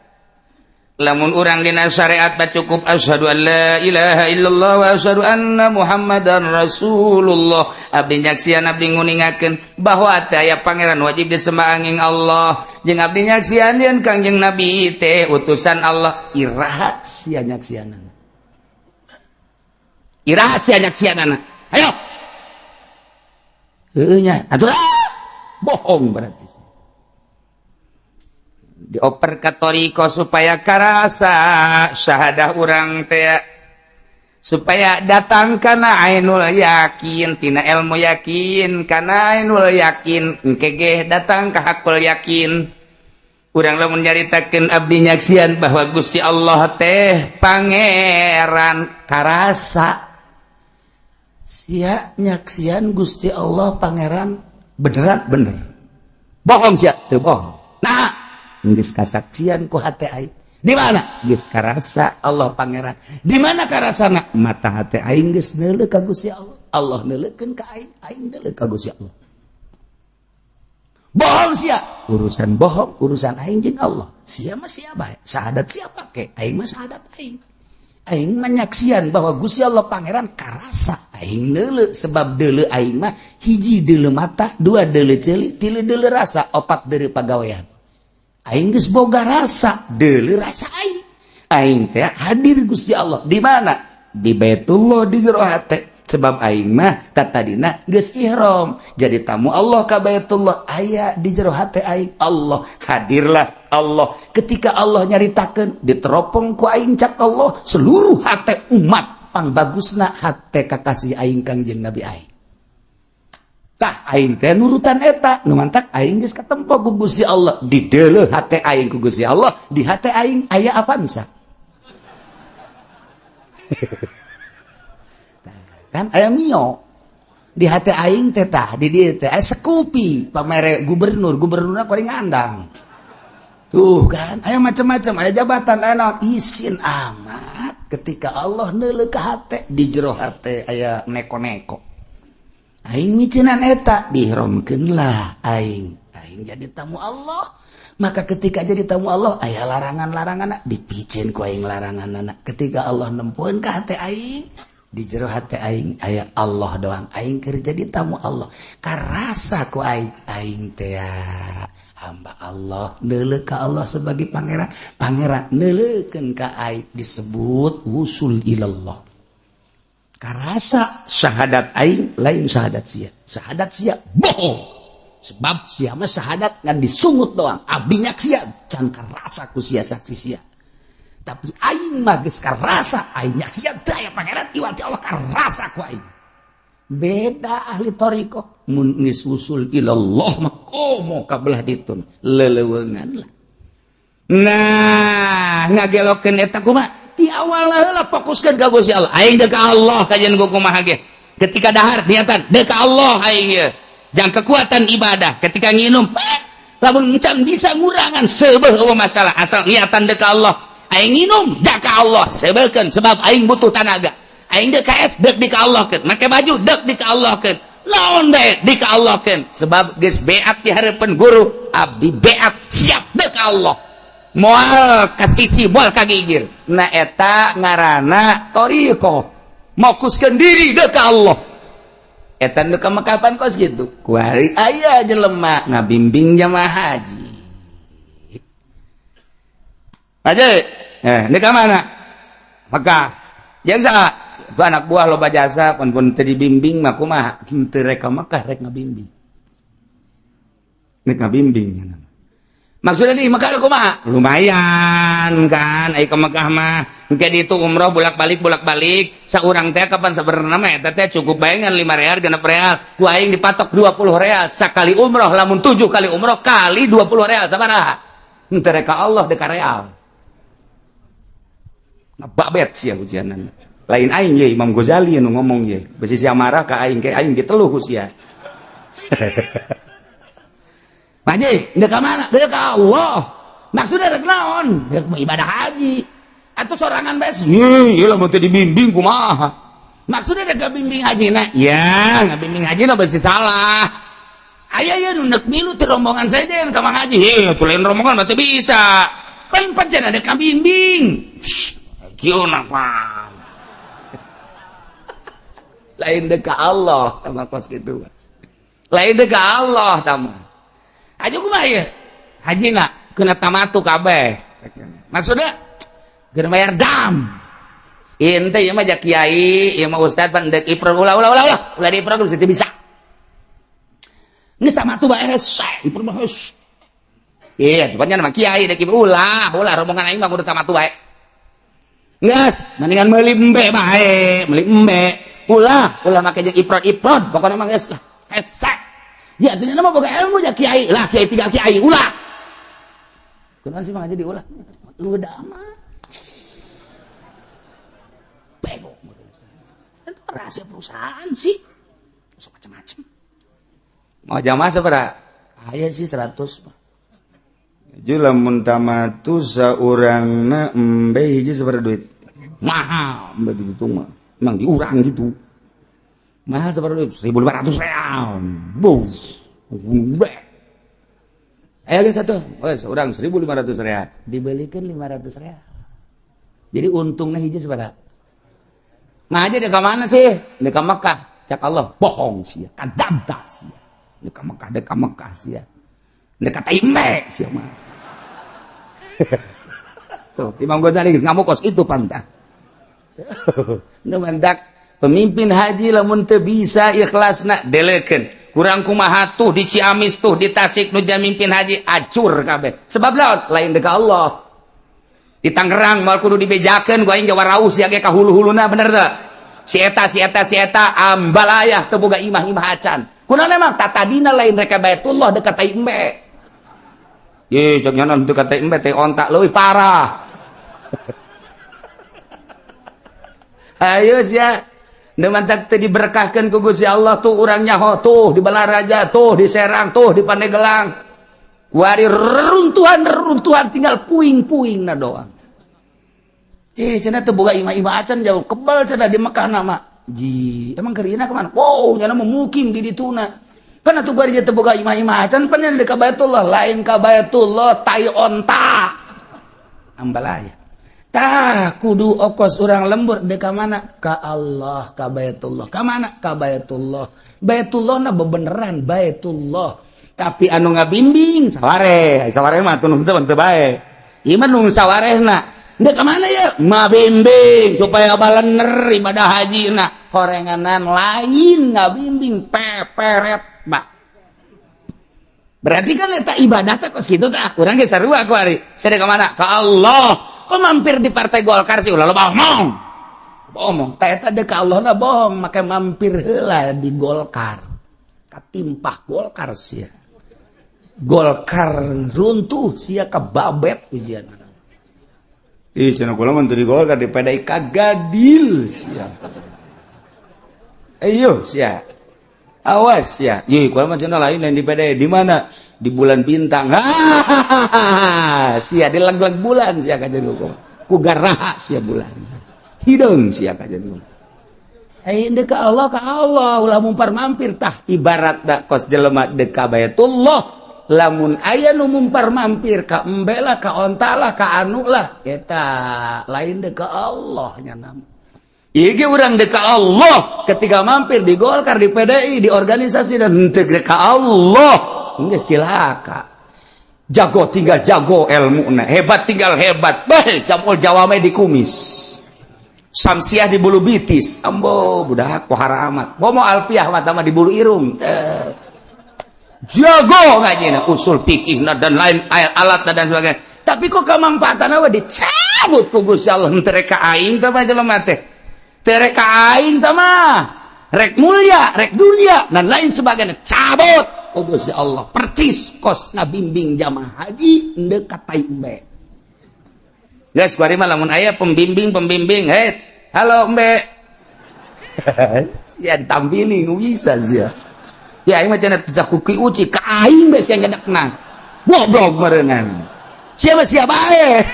Lamun urang dina syariat mah cukup asyhadu an la ilaha illallah wa asyhadu anna Muhammadan Rasulullah. Abdi nyaksian abdi nguningakeun bahwa teh aya pangeran wajib disembah angin Allah. Jeung abdi nyaksian yen Kangjeng Nabi teh utusan Allah. Iraha sia nyaksianana. Iraha sia nyaksianana. Ayo. Heueuh nya. Atuh bohong berarti. Dioper ka thariqah supaya karasa syahadah urang teh supaya datang kana ainul yakin tina ilmu yakin kana ainul yakin engke ge datang ka hakul yakin. Urang lamun nyaritakeun abdi nyaksian bahwa Gusti Allah teh pangeran karasa sia nyaksian Gusti Allah pangeran beneran bener bohong sia teu bohong. Nah geus kasaksian ku hate aing di mana geus karasa Allah pangeran di mana karasana mata hate aing geus neuleuh ka Gusti Allah Allah neuleukeun ka aing aing neuleuh ka Gusti Allah. Bohong sia urusan bohong urusan aing jeung Allah sia mah sia bae syahadat sia pake aing mah syahadat aing. Aing menyaksian bahwa Gusti Allah Pangeran karasa aing deuleu, sebab deuleu aing mah hiji deuleu mata, dua deuleu ceuli, tilu deuleu rasa, opat deuleu pagawean. Aing geus boga rasa, deuleu rasa aing. Aing teh hadir Gusti Allah di mana? Di Baitullah, di jero hate. Sebab aing mah katadina geus ihram jadi tamu Allah ka Baitullah, aya di jero hate aing Allah, hadirlah Allah. Ketika Allah nyaritakeun, diteropong ku aing cak Allah seluruh hate umat, pangbagusna hate kakasih aing Kangjeng Nabi aing. Tah, aing teh nurutan eta nu mantak aing geus katempo ku Gusti Allah, di deuleu hate aing ku Gusti Allah, di hate aing aya Avanza kan, aya Mio di hati aing teh. Tah, di dieu teh aya Scoopy pamere gubernur, gubernurna kuring ngandang tuh kan, aya macam-macam, aya jabatan, aya naon, isin amat. Ketika Allah neuleuh ka hate, di jero hate aya neko-neko, aing miceunan eta, dihromkeun lah aing, aing jadi tamu Allah. Maka ketika jadi tamu Allah, aya larangan-larangan, dipiceun ku aing larangan. Ketika Allah nempoeun ka hate aing, di jero hati aing aya Allah doang, aing keur jadi tamu Allah, karasa ku aing, aing teh hamba Allah, neuleuh ka Allah sebagai pangeran, pangeran neuleukeun ka aing, disebut wusul ilallah. Karasa syahadat aing lain syahadat sia, syahadat sia bohong, sebab sia mah syahadat ngan disungut doang, abdi nyaksian can karasa ku sia saksi sia. Tapi aing mah geus karasa, aing nyaksian teu aya pangeran iwal ti Allah, karasa ku aing. Beda ahli thariqah, mun geus wusul ilallah mah komo ka belah ditun leleuweungan lah. Nah, ngagelokeun eta kumaha? Ti awal heula fokuskeun ka Gusti Allah. Aing deuk ka Allah kajian ku kumaha ge. Ketika dahar niatan deuk ka Allah aing ye. Jang kekuatan ibadah ketika nginum, lamun can bisa ngurangan seubeuh eueuh masalah, asal niatan deuk ka Allah. Aing nginum jaka Allah sebekeun, sebab aing butuh tanaga. Aing deuk KS deuk di ka Allah keun, make baju deuk di ka Allah keun, naon bae di ka Allah keun, sebab geus beat di hareupeun guru, abdi beat siap deuk ka Allah, moal ka sisi, moal ka gigir. Nah, eta ngaranna thariqah, fokuskeun diri deuk ka Allah. Eta nu ka Mekah kos gitu, kuari aya jelema ngabimbing jamaah haji aja. Ini ke mana? Mekah. Jangan salah. Itu anak buah loba jasa pun pun teu dibimbing mah kumaha? Teu rek ka Mekah, rek ngabimbing. Rek ngabimbing. Maksudnya di Mekah kumaha? Lumayan kan, ai ke Mekah mah. Engke ditu umroh bolak-balik bolak-balik, saurang teh kapan sabenerna mah eta teh cukup bae ngan 5 real, 6 real. Ku aing dipatok 20 real sakali umroh, lamun 7 kali umroh kali 20 real sabaraha? Henteu rek ka Allah, dek ka real. Ngebabet sia ujianan. Lain aing ye, Imam Ghazali nu ngomong ye. Besi sia marah ka aing, ke aing diteluh ku sia. Haji, deuk ka mana? Deuk ka Allah. Maksudnya rek naon? Deuk ibadah haji. Atau sorangan bae? Ih, ieu lamun teu dibimbing kumaha? Maksudnya rek ngabimbing haji na? Ya, ngabimbing haji na besi salah. Aya ya nu nek milu ti rombongan saja yang ka Mang Haji. Heh, lain rombongan mah teu bisa. Paling pancen ada kabimbing. Kieu nafam. Lain deuk ka Allah tah kos kitu. Lain deuk ka Allah tah mah. Haji kumaha ieu? Haji na kena tamatu kabeh. Maksudnya kena bayar dam. Ente ieu mah jak kiai, ieu mah ustad pan deuk ifrad, ulah ulah ulah ulah. Ulah di ifrad geus teu bisa. Geus tamatu bae hese, ifrad mah hese. Iya, cepatnya nama kiai dek ulah, ulah rombongan aing mah kudu tamatu bae. Geus, mendingan meuli embe bae, meuli embe. Ulah, ulah make jeung ifrad-ifrad, pokoknya mah geus lah. Hese. Ya, artinya mah boga ilmu ja kiai, lah kiai tiga kiai, ulah. Kunaon sih mah jadi ulah? Lu amat. Bego. Itu rahasia perusahaan sih. Macam-macam. Mau jamaah seberapa? Aya sih 100. Ju lamun tamatu saurangna embe hiji sabaraha duit? Mahal embe gitu mah. Emang diurang gitu. Mahal sabaraha duit? 1500 real. Bus. Embe. Ayo ge satu. Oh, seorang 1500 real. Dibelikan 500 real. Jadi untungnya hiji sabaraha? Ngaji dek ka mana sih? Dek ka Mekah. Cak Allah, bohong sia, kadzabta sia. Dek ka Mekah, dek ka Mekah sia. Dek ka Taimbe sia mah. Tuh, Imam Ghazali geus ngamuk kos itu pantah. Nu mantak pemimpin haji lamun teu bisa ikhlasna delekeun. Kurang kumaha tuh di Ciamis tuh di Tasik nu mimpin haji acur kabeh. Sebab laon? Lain dek Allah. Di Tangerang moal kudu dibejakeun ku aing ge waraus sia ge ka hulu-huluna, bener teu? Si eta, si eta, si eta ambalayah teu boga imah-imah acan. Kunaon emang tatadina lain rek ka Baitullah, dek ka Taimbe. Ye cek nyana teu ka Taimbe teh onta leuwih parah. Ayo sia. Nu mantak teu diberkahkeun ku Gusti Allah tuh urang nyaho tuh di Balaraja tuh di Serang tuh di Pandegelang. Kuari reruntuhan-reruntuhan tinggal puing-puing na doang. Cih, cenah teu boga imah-imah acan, jauh kebal cenah di Mekah nama. Ji, emang kerina kemana? Wow, nyana memukim di dituna. Kan atuh kuari teu boga imah-imah acan pan di ka Baitullah, lain ka Baitullah tai onta. Ambalaya. Tah kudu okos urang lembur dek ka mana? Ka Allah, ka Baitullah. Ka mana? Ka Baitullah. Baitullah na bebeneran Baitullah. Tapi anu ngabimbing saware, saware mah tuh teu teu bae. Ieu mah nu sawarehna. Dek ka mana ya? Ngabimbing supaya balener ibadah haji na. Horenganan lain ngabimbing peperet, Pak. Berarti kan eta ibadah teh kos kitu tah. Urang ge sarua ku ari. Saya dek ka mana? Ka Allah. Kok mampir di Partai Golkar sih, ulah loba omong. Omong, tah eta dek ka Allah na bohong, make mampir heula di Golkar. Katimpah Golkar sia. Golkar runtuh sia kababet ujian. Ih, cenah kula mah di Golkar di PDI kagadil sia. Ayo sia. Awas ya. Ih, kula mah cenah lain lain di PDI di mana? Di bulan bintang. Hahaha. Sia di leg-leg bulan sia kajian hukum. Ku garaha sia bulan. Hideung sia kajian hukum. Eh, dek ka Allah, ka Allah ulah mumpar mampir tah ibarat da kos jelema dek ka Baitullah. Lamun aya nu mumpar mampir ka embe lah, ka onta lah, ka anu lah, eta lain dek ka Allah nya nama. Ieu ge urang dek ka Allah ketika mampir di Golkar, di PDI, di organisasi dan henteu dek ka Allah, geus cilaka. Jago tinggal jago ilmuna, hebat tinggal hebat. Beh, jamul jawame di kumis. Samsiah di bulu bitis. Ambo budak pohara amat. Bomo alfiah mah di bulu irung. Jago ngajina usul fikih dan lain alat dan sebagainya. Tapi kok kamangfaatan we dicabut ku Gusti Allah, henteu rek ka aing teh mah jelema teh. Teu rek ka aing teh mah. Rek mulia, rek dunia dan lain sebagainya cabut ku Gusti Allah. Percis kos ngabimbing jamaah haji ndek ka Taimbe. Geus kuari mah lamun aya pembimbing-pembimbing, hei, halo embe. Sia tampili bisa sia. Ya aing mah cenah teu kuki uci ka aing be sia nyedekna. Goblok meureunnan. Sia mah sia bae.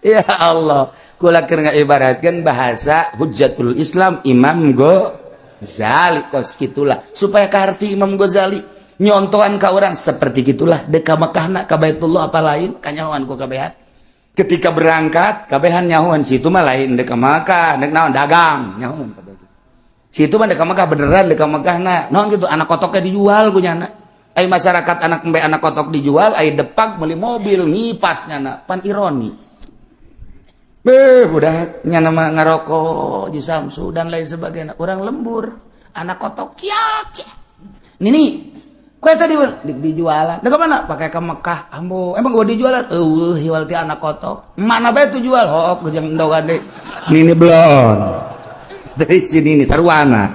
Ya Allah, kula keur ngaibaratkeun bahasa Hujjatul Islam Imam Ghazali kos kitulah supaya kaharti Imam Ghazali nyontohan ka orang seperti gitulah dek ka Mekahna ka Baitullah apa lain kanyahoan ku kabehan. Ketika berangkat kabehan nyahoan situ mah lain dek ka Mekah, dek naon dagang nyahoan kabeh. Situ mah dek ka Mekah beneran dek ka Mekahna. Naon gitu anak kotoknya dijual ku nyana. Ai masyarakat anak embe anak kotok dijual, ai depak beli mobil ngipas nyana, pan ironi. Beuh budak nyana mah ngarokok di Samsu dan lain sebagainya. Orang lembur anak kotok ciak ciak. Nini kue tadi dijualan. Dek mana? Pakai ke Mekah. Ambo, emang gua dijualan? Eueuh, hiwal ti anak kotok. Mana bae tuh jual? Hook jeung endogan deui. Nini belon. Dari sini nih sarwana.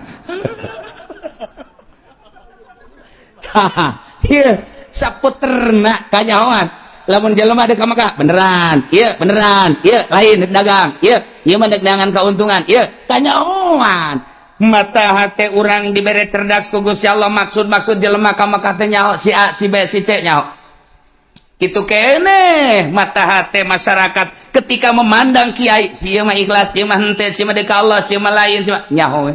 Tah, ieu saputerna kanyahoan. Lamun jelema dek ka Mekah beneran, ieu beneran, ieu lain dek dagang, ieu ieu mah dek dagangan keuntungan, ieu kanyahoan. Mata hati orang diberi cerdas ku Gusti Allah maksud-maksud jelema ka Mekah teh nyaho si A, si B, si C nyaho. Kitu keneh mata hati masyarakat ketika memandang kiai si ieu mah ikhlas, si ieu mah henteu, si ieu mah deuk ka Allah, si ieu mah lain, si ieu mah nyaho we.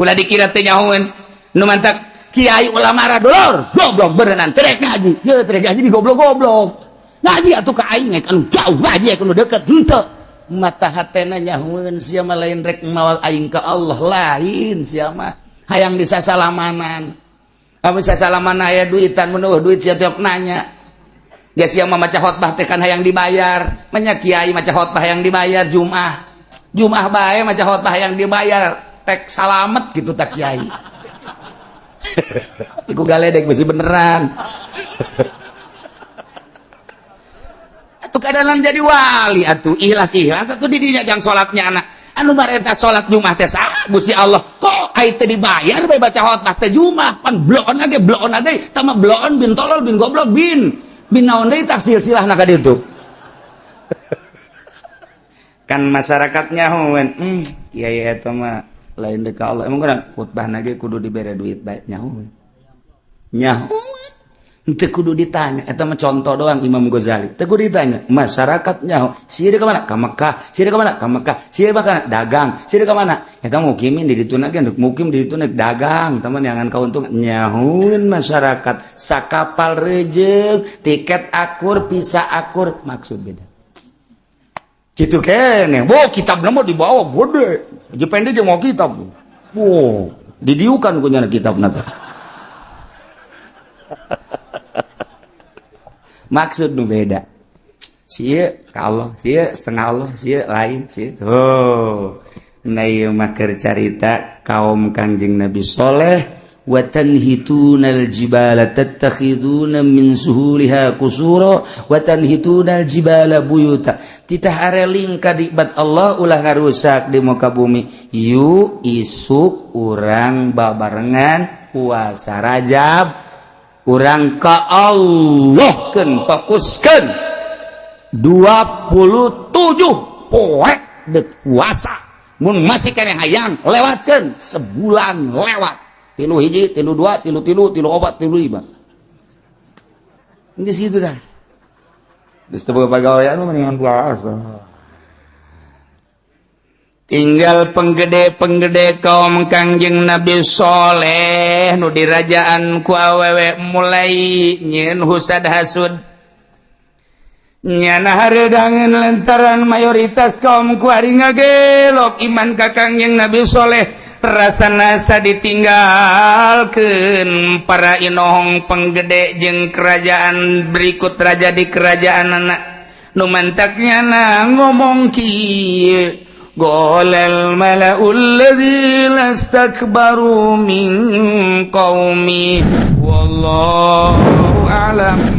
Ulah dikira teh nyahoeun. Nu mantak Kiai ulama ra dulur goblok berenang terek ngaji ye terek ngaji di goblok-goblok ngaji atuh ka aing anu jauh ngaji anu deket henteu mata hatena nyahueun sia mah lain rek mawa aing ka Allah lain sia mah hayang disasalamanan. Amun sasalaman aya duitan mun eueuh duit sia tiap nanya. Ya sia mah maca khotbah teh kan hayang dibayar. Manya kiai maca khotbah hayang dibayar Jumat. Jumat bae maca khotbah hayang dibayar tek salamet gitu tak kiai. Iku galedek besi beneran. Atuh keadaan jadi wali atuh ikhlas-ikhlas atuh di dinya jang salatnya anak. Anu marenta salat Jumat teh saha Gusti Allah. Kok ai teu dibayar bae baca khotbah teh Jumat pan bloon age bloon ade tama bloon bin tolol bin goblok bin bin naon deui tah silsilahna ka ditu. Kan masyarakatnya hoen kiai eta mah lain deuk ka Allah. Emang kana khutbahna ge kudu dibere duit bae nyaho. Nyaho. Teu kudu ditanya, eta mah contoh doang Imam Ghazali. Teu kudu ditanya, masyarakat nyaho, sia ka mana? Ka Mekah, sia ka mana? Ka Mekah, sia ka mana? Dagang, sia ka mana? Eta mukimin di ditu ge mukim di ditu dagang, teman jangan kauntung nyahueun masyarakat sakapal rejeung, tiket akur, visa akur, maksud beda. Gitu kene, bo kitabna mah dibawa gede. Jepende jeung mau kitab. Wow, didiukan ku nyana kitabna teh. Maksud nu beda. Sia ka Allah, sia setengah Allah, sia lain, sia. Oh. Nah ieu mah keur carita kaum Kangjeng Nabi Soleh wa tanhitunal jibala tattakhiduna min suhuliha qusura wa tanhitunal jibala buyuta. Titah areling ka dibat Allah ulah ngarusak di muka bumi. Yu isuk urang babarengan puasa Rajab urang ka Allah keun fokuskeun 27 poe dek puasa mun masih keneh hayang lewatkeun sebulan lewat 3 1 3 2 3 3 3 4 3 5 geus kitu tah geus teu boga pagawean mah mendingan puasa. Tinggal penggede-penggede kaum Kangjeng Nabi Soleh nu dirajaan ku awewe mulai nyieun husad hasud nyana haredangeun lantaran mayoritas kaum kuari ngagelok iman ka Kangjeng Nabi Soleh rasa-nasa ditinggalkeun para inohong penggede jeung kerajaan berikut raja di kerajaan anak nu mantaknya na ngomong kieu Qolal mala'ul ladzina istakbaru min qaumi wallahu a'lam.